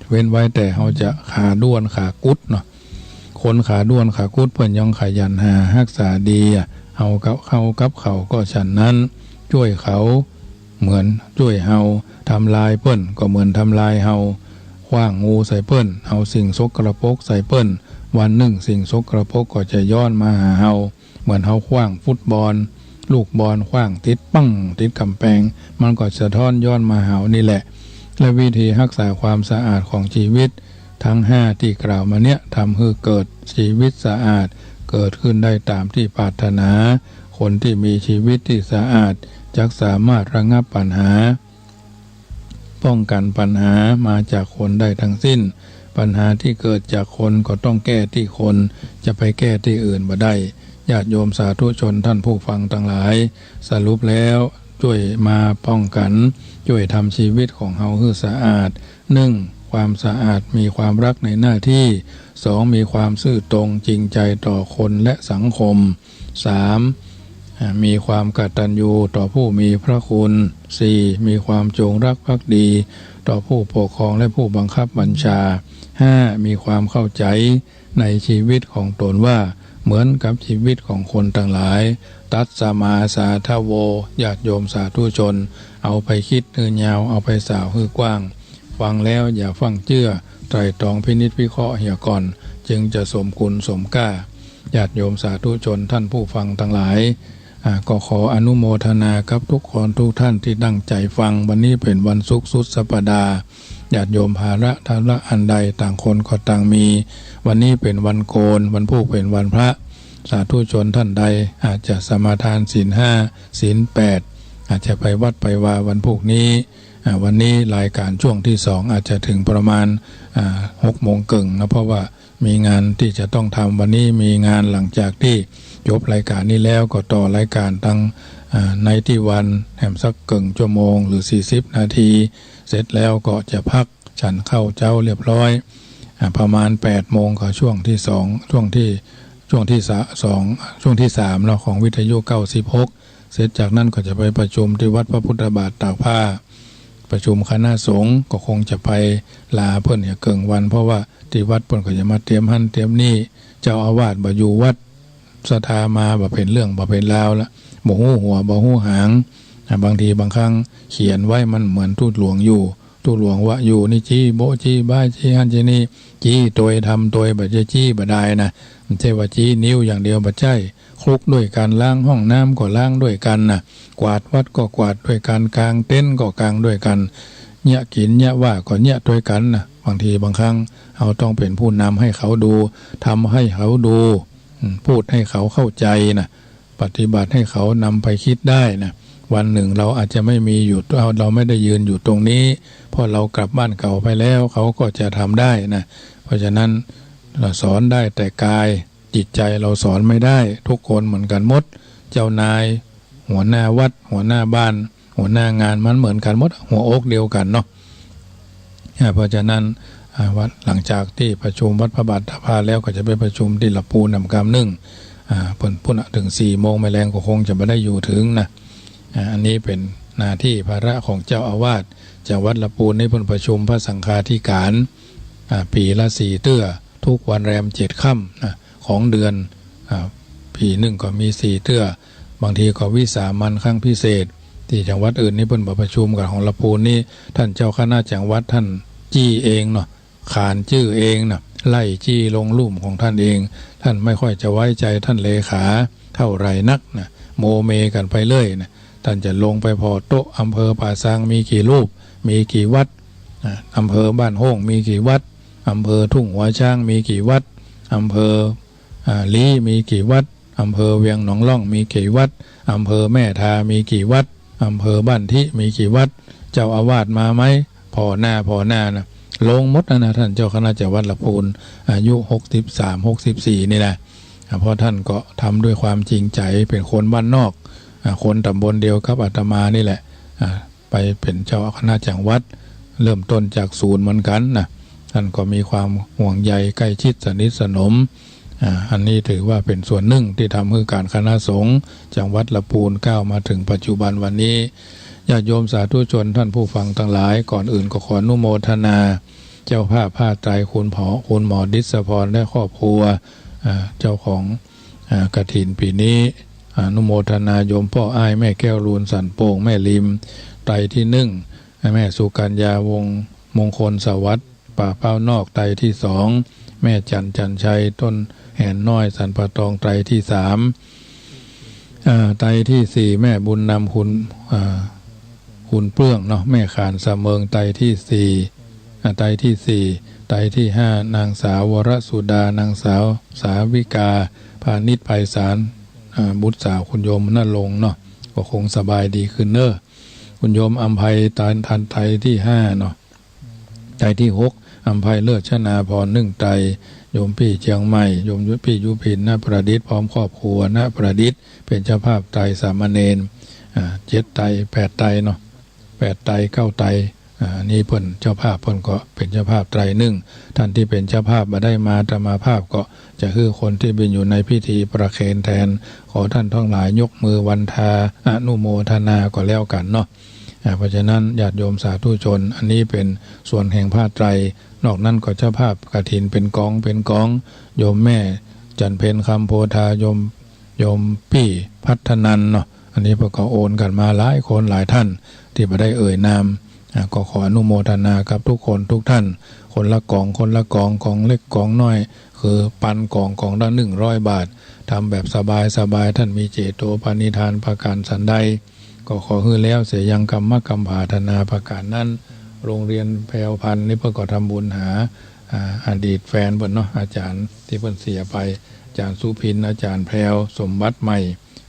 เว้นไว้แต่เฮาจะขาด้วนขากุดเนาะ คนขาด้วนขากุดเปิ้นย่อมขยันหาฮักษาดีอะ เฮากับ เฮากับเขาก็ฉันนั้น จ้วยเขาเหมือนจ้วยเฮา ทำลายเปิ้นก็เหมือนทำลายเฮา ขว้างงูใส่เปิ้น เอาสิ่งสกปรกใส่เปิ้น วันนึ่งสิ่งสกปรกก็จะย้อนมาหาเฮา เหมือนเฮาขว้างฟุตบอล ลูกบอลขว้างติดปั้ง ติดก๋ำแปง มันก็สะท้อนย้อนมาหาเฮานี่แหละ และวิธีฮักษาความสะอาดของจีวิต ทั้งห้าตี้กล่าวมาเนี้ย ทำหื้อเกิดจีวิตสะอาด เกิดขึ้นได้ต๋ามตี้ปรารถนา คนตี้มีจีวิตตี้สะอาด จักสามารถระงับปัญหา ป้องกั๋นปัญหามาจากคนได้ทั้งสิ้น ปัญหาตี้เกิดจากคนก็ต้องแก้ตี้คน จะไปแก้ตี้อื่นบ่ได้ ญาติโยมสาธุชนท่านผู้ฟังตังหลาย สรุปแล้ว จ้วยมาป้องกั๋น จ้วยทำจีวิตของเฮาหื้อสะอาด นึ่ง ความสะอาด มีความรักในหน้าตี้ สอง มีความซื่อตรงจริงใจ๋ต่อคนและสังคม สาม อ่า มีความกตัญญูต่อผู้มีพระคุณ สี่ มีความจงรักภักดีต่อผู้ปกครองและผู้บังคับบัญชา ห้า มีความเข้าใจ๋ในจีวิตของต๋นว่า เหมือนกับชีวิตของคนตังหลาย ตัสมาสาทโว ญาติโยมสาธุชน เอาไปกึ๊ดหื้อยาว เอาไปสาวหื้อกว้าง ฟังแล้วอย่าฟั่งเจื้อ ไตร่ตรองพินิจพิเคราะห์เหียก่อน จึงจะสมคุณสมก้า ญาติโยมสาธุชนท่านผู้ฟังตังหลาย อ่า ก็ขออนุโมทนากับทุกคนทุกท่านตี้ตั้งใจ๋ฟัง วันนี้เป๋นวันศุกร์สุดสัปดาห์ ญาติโยมภาระธุระอันใดต่างคนก็ต่างมี วันนี้เป๋นวันโกน วันพูกเป๋นวันพระ สาธุชนท่านใดอาจจะสมาทานศีลห้า ศีลแปด อาจจะไปวัดไปวาวันพูกนี้ อ่า วันนี้รายการช่วงที่สองอาจจะถึงประมาณ อ่า หกโมงเกิ่งนะ เพราะว่ามีงานตี้จะต้องทำ วันนี้มีงาน หลังจากตี้จบรายการนี้แล้วก็ต่อรายการตัง อ่า ในตี้วันแหมสักเกิ่งชั่วโมงหรือสี่สิบนาที เสร็จแล้วก็จะพักฉันข้าวเจ๊าเรียบร้อย อ่า ประมาณแปดโมงก็ช่วงที่สอง ช่วงที่ ช่วงที่สะ- สอง ช่วงที่สามเนาะ ของวิทยุเก้าสิบหก เสร็จจากนั้นก็จะไปประชุมตี้วัดพระพุทธบาทตากผ้า ประชุมคณะสงฆ์ก็คงจะไปลาเปิ้นเหียเกิ่งวัน เพราะว่าตี้วัดเปิ้นก็จะมาเตรียมหั้นเตรียมนี่ เจ้าอาวาสบ่อยู่วัด ศรัทธามาบ่เป๋นเรื่องบ่เป๋นราวละ บ่ฮู้หัวบ่ฮู้หาง อ่า บางทีบางครั้งเขียนไว้มันเหมือนทูตหลวงอยู่ ทูตหลวงว่าอยู่นี่จี้โบ๊ะจี้บ้ายจี้หั้นจี้นี่ จี้ตวยทำตวย บ่ใจ้จี้บ่ดายนะ บ่ใจ้ว่าจี้นิ้วอย่างเดียว บ่ใจ้ คลุกด้วยกั๋น ล้างห้องน้ำก็ล้างด้วยกั๋นนะ กวาดวัดก็กวาดด้วยกั๋น กางเต็นท์ก็กางด้วยกั๋น เยียะกิ๋นเยียะว่าก็เยียะตวยกั๋นนะ บางทีบางครั้งเฮาต้องเป๋นผู้นำหื้อเขาดู ทำหื้อเขาดู อืม พูดหื้อเขาเข้าใจ๋นะ ปฏิบัติหื้อเขานำไปกึ๊ดได้นะ วันหนึ่งเราอาจจะไม่มีอยู่ เรา เราไม่ได้ยืนอยู่ตรงนี้ เพราะเรากลับบ้านเก่าไปแล้ว เขาก็จะทำได้นะ เพราะฉะนั้น เราสอนได้แต่กาย จิตใจ๋เราสอนไม่ได้ ทุกคนเหมือนกั๋นหมด เจ้านาย หัวหน้าวัด หัวหน้าบ้าน หัวหน้างาน มันเหมือนกั๋นหมด หัวอกเดียวกั๋นเนาะ อ่า เพราะฉะนั้น อ่า วัด หลังจากตี้ประชุมวัดพระบาทตากผ้าแล้วก็จะไปประชุมตี้ละปูนนำกำนึ่ง อ่า เปิ้นปุ้นน่ะ เถิงสี่โมงแม่แลงก็คงจะบ่ได้อยู่เถิงนะ อ่า อันนี้เป๋นหน้าตี้ภาระของเจ้าอาวาส จากวัดละปูนนี่เปิ้นประชุมพระสังฆาธิการ อ่า ปี๋ละสี่เตื้อ ทุกวันแรมเจ็ดค่ำนะ ของเดือน อ่า ปี๋นึ่งก็มีสี่เตื้อ บางทีก็วิสามัญครั้งพิเศษ ตี้จังหวัดอื่นนี่เปิ้นบ่ประชุมกั๋น ของละปูนนี่ ต้านเจ้าคณะจังหวัดต้านจี้เองเนาะ ขานจื้อเองนะ ไล่จี้ลงลุ่มของต้านเอง ต้านไม่ค่อยจะไว้ใจ๋ต้านเลขาเท่าไหร่นักนะ โมเมกั๋นไปเลยนะ ต้านจะลงไปผ่อโต๊ะ อำเภอป่าซางมีกี่รูป มีกี่วัด อ่า อำเภอบ้านโฮ่งมีกี่วัด อำเภอทุ่งหัวช้างมีกี่วัด อำเภอ อ่า ลี้มีกี่วัด อำเภอเวียงหนองล่องมีกี่วัด อำเภอแม่ทามีกี่วัด อำเภอบ้านทิมีกี่วัด เจ้าอาวาสมาไหม ผ่อหน้าผ่อหน้านะ ลงหมดนะนะ ต้านเจ้าคณะจังหวัดละปูน อายุหกสิบสาม หกสิบสี่นี่นะ อ่า เพราะต้านก็ทำด้วยความจริงใจ๋ เป๋นคนบ้านนอก อ่า คนต๋ำบลเดียวกับอาตมานี่แหละ อ่า ไปเป๋นเจ้าคณะจังหวัด เริ่มต้นจากศูนย์เหมือนกั๋นนะ ต้านก็มีความห่วงใยใกล้ชิดสนิทสนม อ่า อันนี้ถือว่าเป๋นส่วนนึ่งตี้ทำหื้อก๋านคณะสงฆ์จังหวัดละปูนก้าวมาเถิงปัจจุบันวันนี้ ญาติโยมสาธุชนต้านผู้ฟังตังหลาย ก่อนอื่นก็ขออนุโมทนา เจ้าภาพผ้าไตร คุณหมอ คุณหมอดิษพรและครอบครัว อ่า เจ้าของ อ่า กฐินปี๋นี้ อนุโมทนาโยมป้ออ้าย แม่แก้วลูน สันโป่ง แม่ริม ไตรตี้นึ่ง แม่สุกัญญา วงศ์มงคลสวัสดิ์ ป่าเป้านอก ไตรตี้สอง แม่จันทร์ จันทร์ชัย ต้นแหนน้อย สันป่าตอง ไตรตี้สาม อ่า ไตรตี้สี่ แม่บุญนำ คุณ อ่า คุณเปื้องเนาะ แม่ขานสะเมิง ไตรตี้สี่ อ่า ไตรตี้สี่ ไตรตี้ห้า นางสาววรสุดา นางสาวสาวิกา พานิชไพศาล อ่า บุตรสาวคุณโยมณรงค์เนาะ ก็คงสบายดีขึ้นเน้อ คุณโยมอำไพ ไตร ไตรตี้ห้าเนาะ ไตรตี้หก อำไพเลิศชนาภรณ์ นึ่งไตร โยมปี้เจียงใหม่ โยมปี้ยุพิน ณ ประดิษฐ์ พร้อมครอบครัว ณ ประดิษฐ์ เป๋นเจ้าภาพไตรสามเณร อ่า เจ็ดไตร แปดไตรเนาะ แปดไตร เก้าไตร อ่า อันนี้เปิ้นเจ้าภาพเปิ้นก็เป๋นเจ้าภาพไตรนึ่ง ต้านตี้เป๋นเจ้าภาพบ่ได้มา อาตมาภาพก็จะหื้อคนตี้เป๋นอยู่ในพิธีประเคนแตน ขอต้านตังหลายยกมือวันทาอนุโมทนาก็แล้วกั๋นเนาะ อ่า เพราะฉะนั้นญาติโยมสาธุชน อันนี้เป๋นส่วนแห่งผ้าไตร นอกนั้นก็เจ้าภาพกฐินเป๋นก๋องเป๋นก๋อง โยมแม่ จันทร์เพ็ญ คำโพธา โยม โยมปี้พัฒนันเนาะ อันนี้เปิ้นก็โอนกั๋นมาหลายคนหลายท่านตี้บ่ได้เอ่ยนาม อ่า ก็ขออนุโมทนากับทุกคนทุกท่าน คนละก๋อง คนละก๋อง ก๋องเล็กก๋องน้อย คือปันก๋อง ก๋องละหนึ่งร้อยบาท ทำแบบสบายๆ ท่านมีเจโตปณิธานประก๋านสันใด ก็ขอหื้อแล้วเสียยังกำมะกำผาธนาประก๋านนั้น โรงเรียนแพรวพันธุ์นี่เปิ้นก็ทำบุญหา อ่า อดีตแฟนเปิ้นเนาะ อาจ๋ารย์ตี้เปิ้นเสียไป อาจ๋ารย์สุพิน อาจ๋ารย์แพรว สมบัติใหม่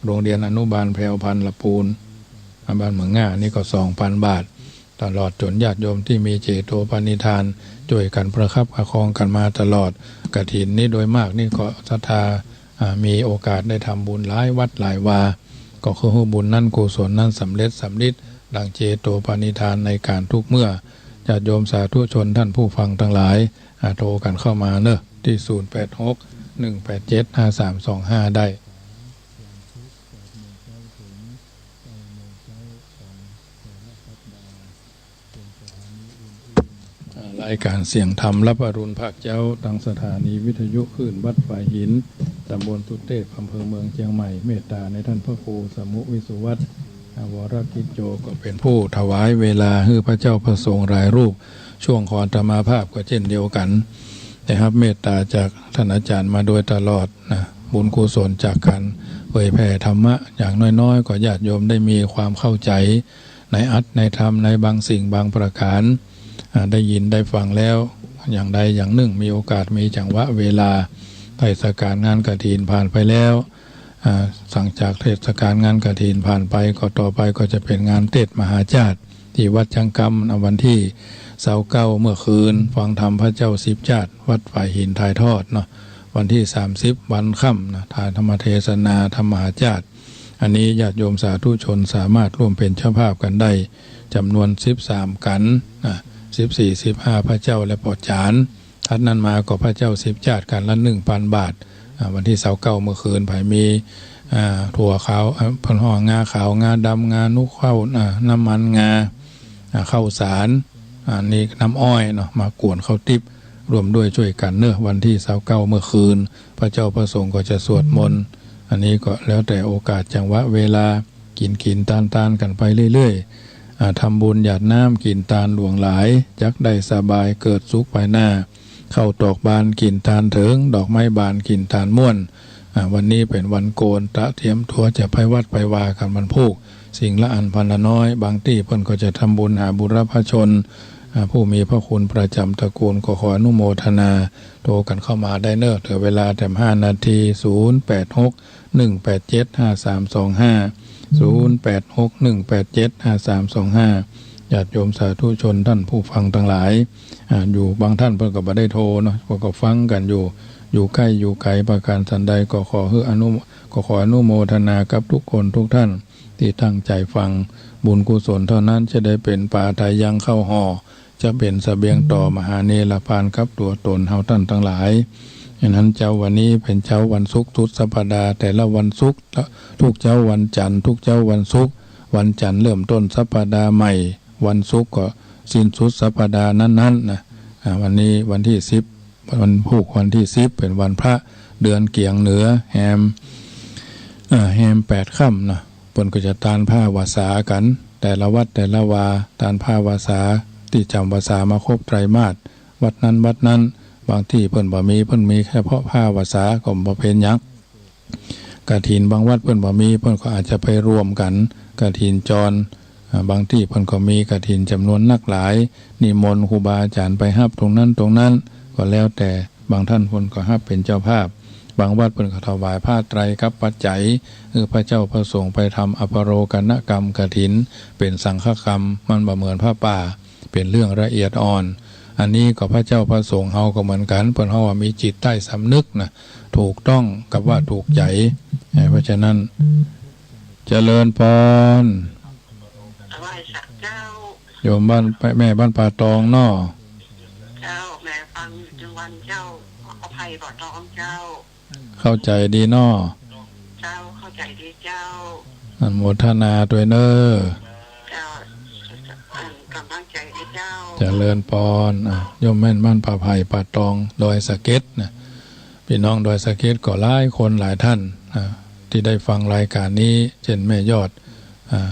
โรงเรียนอนุบาลแพรวพันธุ์ละปูน อ่า บ้านเหมืองง่า นี่ก็สองปันบาท ตลอดจ๋นญาติโยมตี้มีเจโตปณิธาน จ้วยกั๋นประคับประคองกั๋นมาตลอด กฐินนี่โดยมากนี่ก็ศรัทธา อ่า มีโอกาสได้ทำบุญหลายวัดหลายวา ก็คือหื้อบุญนั้นกุศลนั้นสำเร็จสำริดดังเจโตปณิธานในก๋านทุกเมื่อ ญาติโยมสาธุชนท่านผู้ฟังตังหลาย อ่า โทรกั๋นเข้ามาเนาะ ตี้ ศูนย์แปดหก หนึ่งแปดเจ็ด ห้าสามสองห้า ได้ อ่า รายก๋านเสียงธรรมรับอรุณภาคเจ๊า ตางสถานีวิทยุคลื่นวัดฝายหิน ต๋ำบลสุเตพ อำเภอเมืองเจียงใหม่ เมตต๋าในต้านพระครูสมุห์ วิสุวัฒน์ อ่า วรกิจโจ ก็เป๋นผู้ถวายเวลาหื้อพระเจ้าพระสงฆ์หลายรูป ช่วงของอาตมาภาพก็เจ้นเดียวกั๋น ได้ฮับเมตต๋าจากต้านอาจ๋ารย์มาโดยตลอดนะ บุญกุศลจากก๋านเผยแผ่ธรรมะ อย่างน้อยๆ ก็ญาติโยมได้มีความเข้าใจ๋ ในอัตถ์ในธรรมในบางสิ่งบางประก๋าน อ่า ได้ยินได้ฟังแล้ว อย่างใดอย่างนึ่ง มีโอกาสมีจังหวะเวลา เทศกาลงานกฐินผ่านไปแล้ว อ่า หลังจากเทศกาลงานกฐินผ่านไป ก็ต่อไปก็จะเป๋นงานเตสน์มหาจ้าด ตี้วัดจังกำ อ่า วันตี้ซาวเก้าเมื่อคืน ฟังธรรมพระเจ้าสิบจ้าด วัดฝายหินถ่ายทอดเนาะ วันตี้สามสิบวันค่ำนะ ถ่ายธรรมเทศนาธรรมมหาจ้าด อันนี้ญาติโยมสาธุชนสามารถร่วมเป๋นเจ้าภาพกั๋นได้จ๋ำนวนสิบสามกั๋นนะ สิบสี่ สิบห้า พระเจ้าและป้อจ๋ารย์ ถัดนั้นมาก็พระเจ้าสิบจ้าดกั๋นละหนึ่งปันบาท อ่า วันตี้ซาวเก้าเมื่อคืน ใผมี อ่า ถั่วขาว อ่า เปิ้นฮ้องงาขาว งาดำ งานุกเข้า อ่า น้ำมันงา อ่า ข้าวสาร อ่า นี่น้ำอ้อยเนาะ มากวนข้าวติ๊บ ร่วมด้วยจ้วยกั๋นเนาะ วันตี้ซาวเก้าเมื่อคืน พระเจ้าพระสงฆ์ก็จะสวดมนต์ อันนี้ก็แล้วแต่โอกาสจังหวะเวลา กิ๋นกิ๋นตานตานกั๋นไปเรื่อยๆ อ่า ทำบุญหยาดน้ำกิ๋นตานหลวงหลาย จักได้สบายเกิดสุขภายหน้า ข้าวตอกบานกิ๋นตานเถิง ดอกไม้บานกิ๋นตานม่วน อ่า วันนี้เป๋นวันโกน ตระเตรียมตั๋วจะไปวัดไปวากั๋นวันพูก สิ่งละอันพันละน้อย บางตี้เปิ้นก็จะทำบุญหาบุรพชน อ่า ผู้มีพระคุณประจ๋ำตระกูล ก็ขออนุโมทนา โทรกั๋นเข้ามาได้เนาะ เหลือเวลาแถมห้านาที ศูนย์แปดหก หนึ่งแปดเจ็ด ห้าสามสองห้า ศูนย์แปดหก หนึ่งแปดเจ็ด ห้าสามสองห้า ญาติโยมสาธุชนต้านผู้ฟังตังหลาย อ่า อยู่บางต้านเปิ้นก็บ่ได้โทรเนาะ เปิ้นก็ฟังกั๋นอยู่ อยู่ใก้อยู่ไก๋ประก๋านสันใด ก็ขอหื้ออนุ ก็ขออนุโมทนากับทุกคนทุกต้านตี้ตั้งใจ๋ฟัง บุญกุศลเต้านั้นจะได้เป๋นปาทายังข้าวห่อ จะเป๋นเสบียงต่อมหาเนรปานกับตั๋วต๋นเฮาต้านตังหลาย ฉะนั้นเจ๊าวันนี้เป๋นเจ๊าวันศุกร์สุดสัปดาห์ แต่ละวันศุกร์ ทุกเจ๊าวันจันทร์ ทุกเจ๊าวันศุกร์ วันจันทร์เริ่มต้นสัปดาห์ใหม่ วันศุกร์ก็สิ้นสุดสัปดาห์นั้นๆ นะ อ่า วันนี้วันตี้สิบ วันพูกวันตี้สิบ เป๋นวันพระ เดือนเกี๋ยงเหนือ แฮม อ่า แฮมแปดค่ำนะ เปิ้นก็จะตานผ้าวสากั๋น แต่ละวัดแต่ละวา ตานผ้าวสาตี้จ๋ำวสามาครบไตรมาส วัดนั้นวัดนั้น บางตี้เปิ้นบ่มี เปิ้นมีแค่เฉพาะผ้าวสาก็บ่เป๋นหยัง กฐินบางวัดเปิ้นบ่มี เปิ้นก็อาจจะไปร่วมกั๋น กฐินจร อ่า บางตี้เปิ้นก็มีกฐินจ๋ำนวนนักหลาย นิมนต์ครูบาอาจ๋ารย์ไปฮับตรงนั้นตรงนั้น ก็แล้วแต่ บางต้านเปิ้นก็ฮับเป๋นเจ้าภาพ บางวัดเปิ้นก็ถวายผ้าไตรกับปัจจัย หื้อพระเจ้าพระสงฆ์ไปทำอปโรกณกรรมกฐิน เป๋นสังฆกรรม มันบ่เหมือนผ้าป่า เป๋นเรื่องละเอียดอ่อน อันนี้ก็พระเจ้าพระสงฆ์เฮาก็เหมือนกั๋น เปิ้นเฮาว่ามีจิตใต้สำนึกนะ ถูกต้องกับว่าถูกใจ๋ เอ่อ เพราะฉะนั้น เจริญปอน ถวายสักเจ้า โยมบ้าน แม่บ้านป่าตองเนาะ เจ้า แม่ฟังอยู่จังหวัดเจ้า ขออภัยป่าตองเจ้า เข้าใจ๋ดีเนาะ เจ้า เข้าใจ๋ดีเจ้า อนุโมทนาตวยเน่อ เจ้า อันก๋ำลังใจ๋ดีเจ้า เจริญปอน อ่ะ โยมแม่บ้านป่าไผ่ป่าตอง ดอยสะเก็ดนะ ปี้น้องดอยสะเก็ดก็หลายคนหลายท่าน อ่า ตี้ได้ฟังรายก๋านนี้ เจ้นแม่ยอด อ่า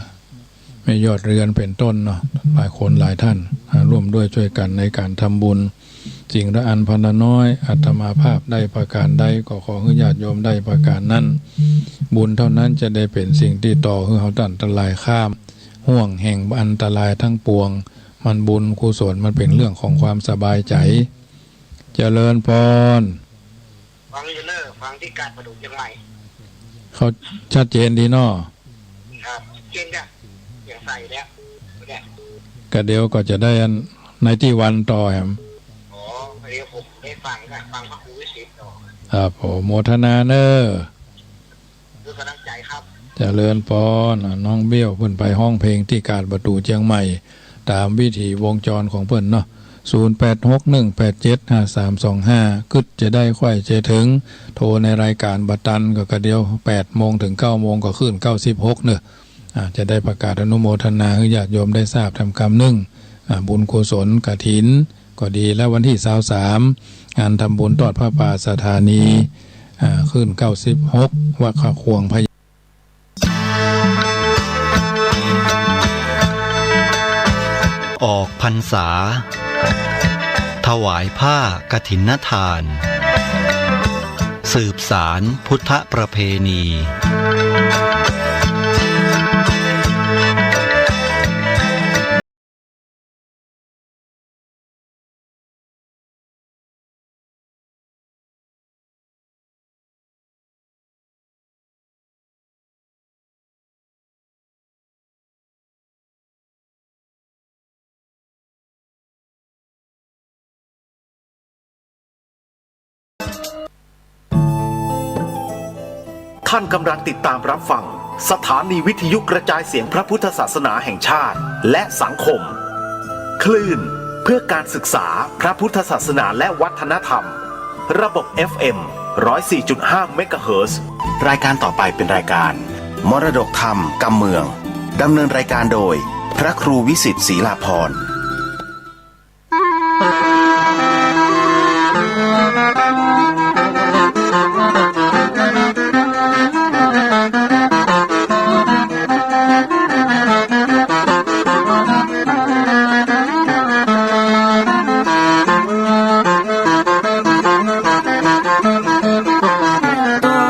แม่ยอดเรือนเป๋นต้นเนาะ หลายคนหลายท่าน อ่า ร่วมด้วยจ้วยกั๋นในก๋านทำบุญ สิ่งละอันพันละน้อย อาตมาภาพได้ประก๋านใด ก็ขอหื้อญาติโยมได้ประก๋านนั้น บุญเต้านั้นจะได้เป๋นสิ่งตี้ต่อหื้อเฮาตันตะลายข้ามห่วงแห่งอันตรายตังปวง มันบุญกุศล มันเป๋นเรื่องของความสบายใจ๋ เจริญพร ฟังอยู่เน่อ ฟังตี้กาดประดู่เจียงใหม่ เขาชัดเจนดีเนาะ ครับ เจียงจ้ะ เจียงใสแล้ว เนี่ย ก็เดี๋ยวก็จะได้อันในตี้วันต่อแหม อ๋อ เดี๋ยวผมได้ฟังนะ ฟังพระครูวิสิทธิ์ต่อ ครับ โอโมทนาเน่อ คือกำลังใจ๋ครับ เจริญพร อ่ะ น้องเบี้ยวเปิ้นไปฮ้องเพลงตี้กาดประดู่เจียงใหม่ ต๋ามวิถีวงจรของเปิ้นเนาะ ศูนย์แปดหกหนึ่งแปดเจ็ดห้าสามสองห้า กึ๊ดจะได้ใค่อยจะเถิง โทรในรายก๋านบ่ตันก็ ก็เดี๋ยวแปดโมงเถิงเก้าโมงก็คลื่นเก้าสิบหกเน่อ อ่า จะได้ประกาศอนุโมทนาหื้อญาติโยมได้ทราบแถมกำนึ่ง อ่า บุญกุศลกฐินก็ดี และวันตี้ซาวสาม งานทำบุญตอดผ้าป่าสถานี อ่า คลื่นเก้าสิบหก วัดเขาข่วงพะเยา ออกพรรษา ถวายผ้ากฐินทาน สืบสานพุทธประเพณี ท่านกำลังติดตามรับฟังสถานีวิทยุกระจายเสียงพระพุทธศาสนาแห่งชาติและสังคม คลื่นเพื่อการศึกษาพระพุทธศาสนาและวัฒนธรรม ระบบ เอฟ เอ็ม ร้อยสี่จุดห้า เมกะเฮิรตซ์ รายการต่อไปเป็นรายการมรดกธรรมกำเมือง ดำเนินรายการโดยพระครูวิสิทธิ์ ศรีลาภรณ์ ต๋อ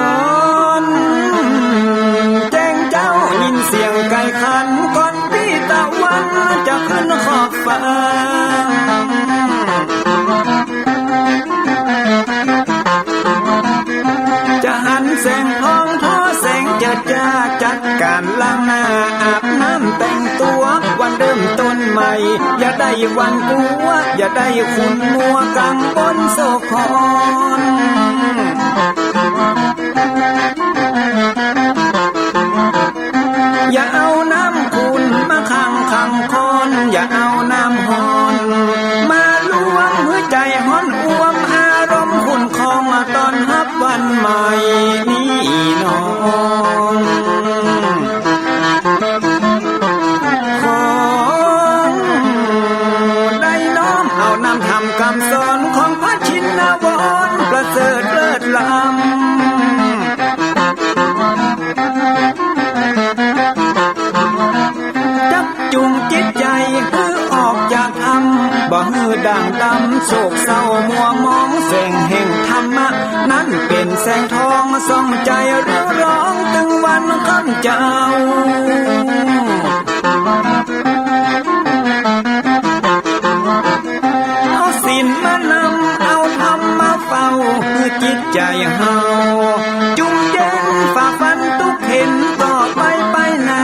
นแจ้งเจ๊ายินเสียงไก่ขัน ก่อนปี้ตะวันจะขึ้นขอบฟ้า จะหันแสงทองทอแสงเจิดจ้า จัดก๋านล้างหน้าอาบน้ำแต่งตั๋ว วันเริ่มต้นใหม่ อย่าได้หวั่นกั๋ว อย่าได้ขุ่นมัวกังวลโศกขอน อย่าเอาน้ำขุ่นมาขังขังคอน อย่าเอาน้ำฮ้อนมาลวงหื้อใจ๋ฮ้อนอ่วม อารมณ์ขุ่นคองมาต้อนฮับวันใหม่นี้นอ ขอได้น้อมเอานำธรรมกำสอนของพระชินวรประเสริฐเลิศล้ำ จักจุงจิตใจ๋หื้อออกจากถ้ำ บ่หื้อด่างดำโศกเศร้ามัวหมอง แสงแห่งธรรมะนั้นเป๋นแสงทองส่องใจ๋เรืองรองตึงวันค่ำเจ๊า เอาศีลมานำ เอาธรรมมาเฝ้า หื้อจิตใจ๋เฮาจุ่มเย็น ฝ่าฟันตุ๊กเข็ญ ต่อไปไปหน้า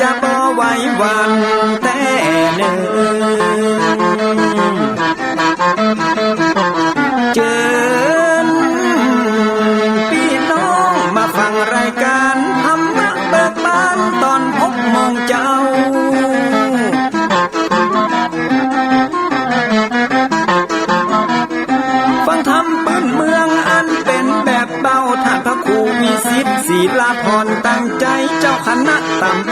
จะบ่ไหวหวั่นแต๊เน่อ เจิญปี้น้องมาฟังรายก๋านธรรมะเบิกบานต๋อนหกโมงเจ๊า ฟังธรรมปื้นเมืองอันเป๋นแบบเบา ท่านพระครูวิสิทธิ์ ศรีลาภรณ์ ตั้งใจ๋ เจ้าคณะตำบ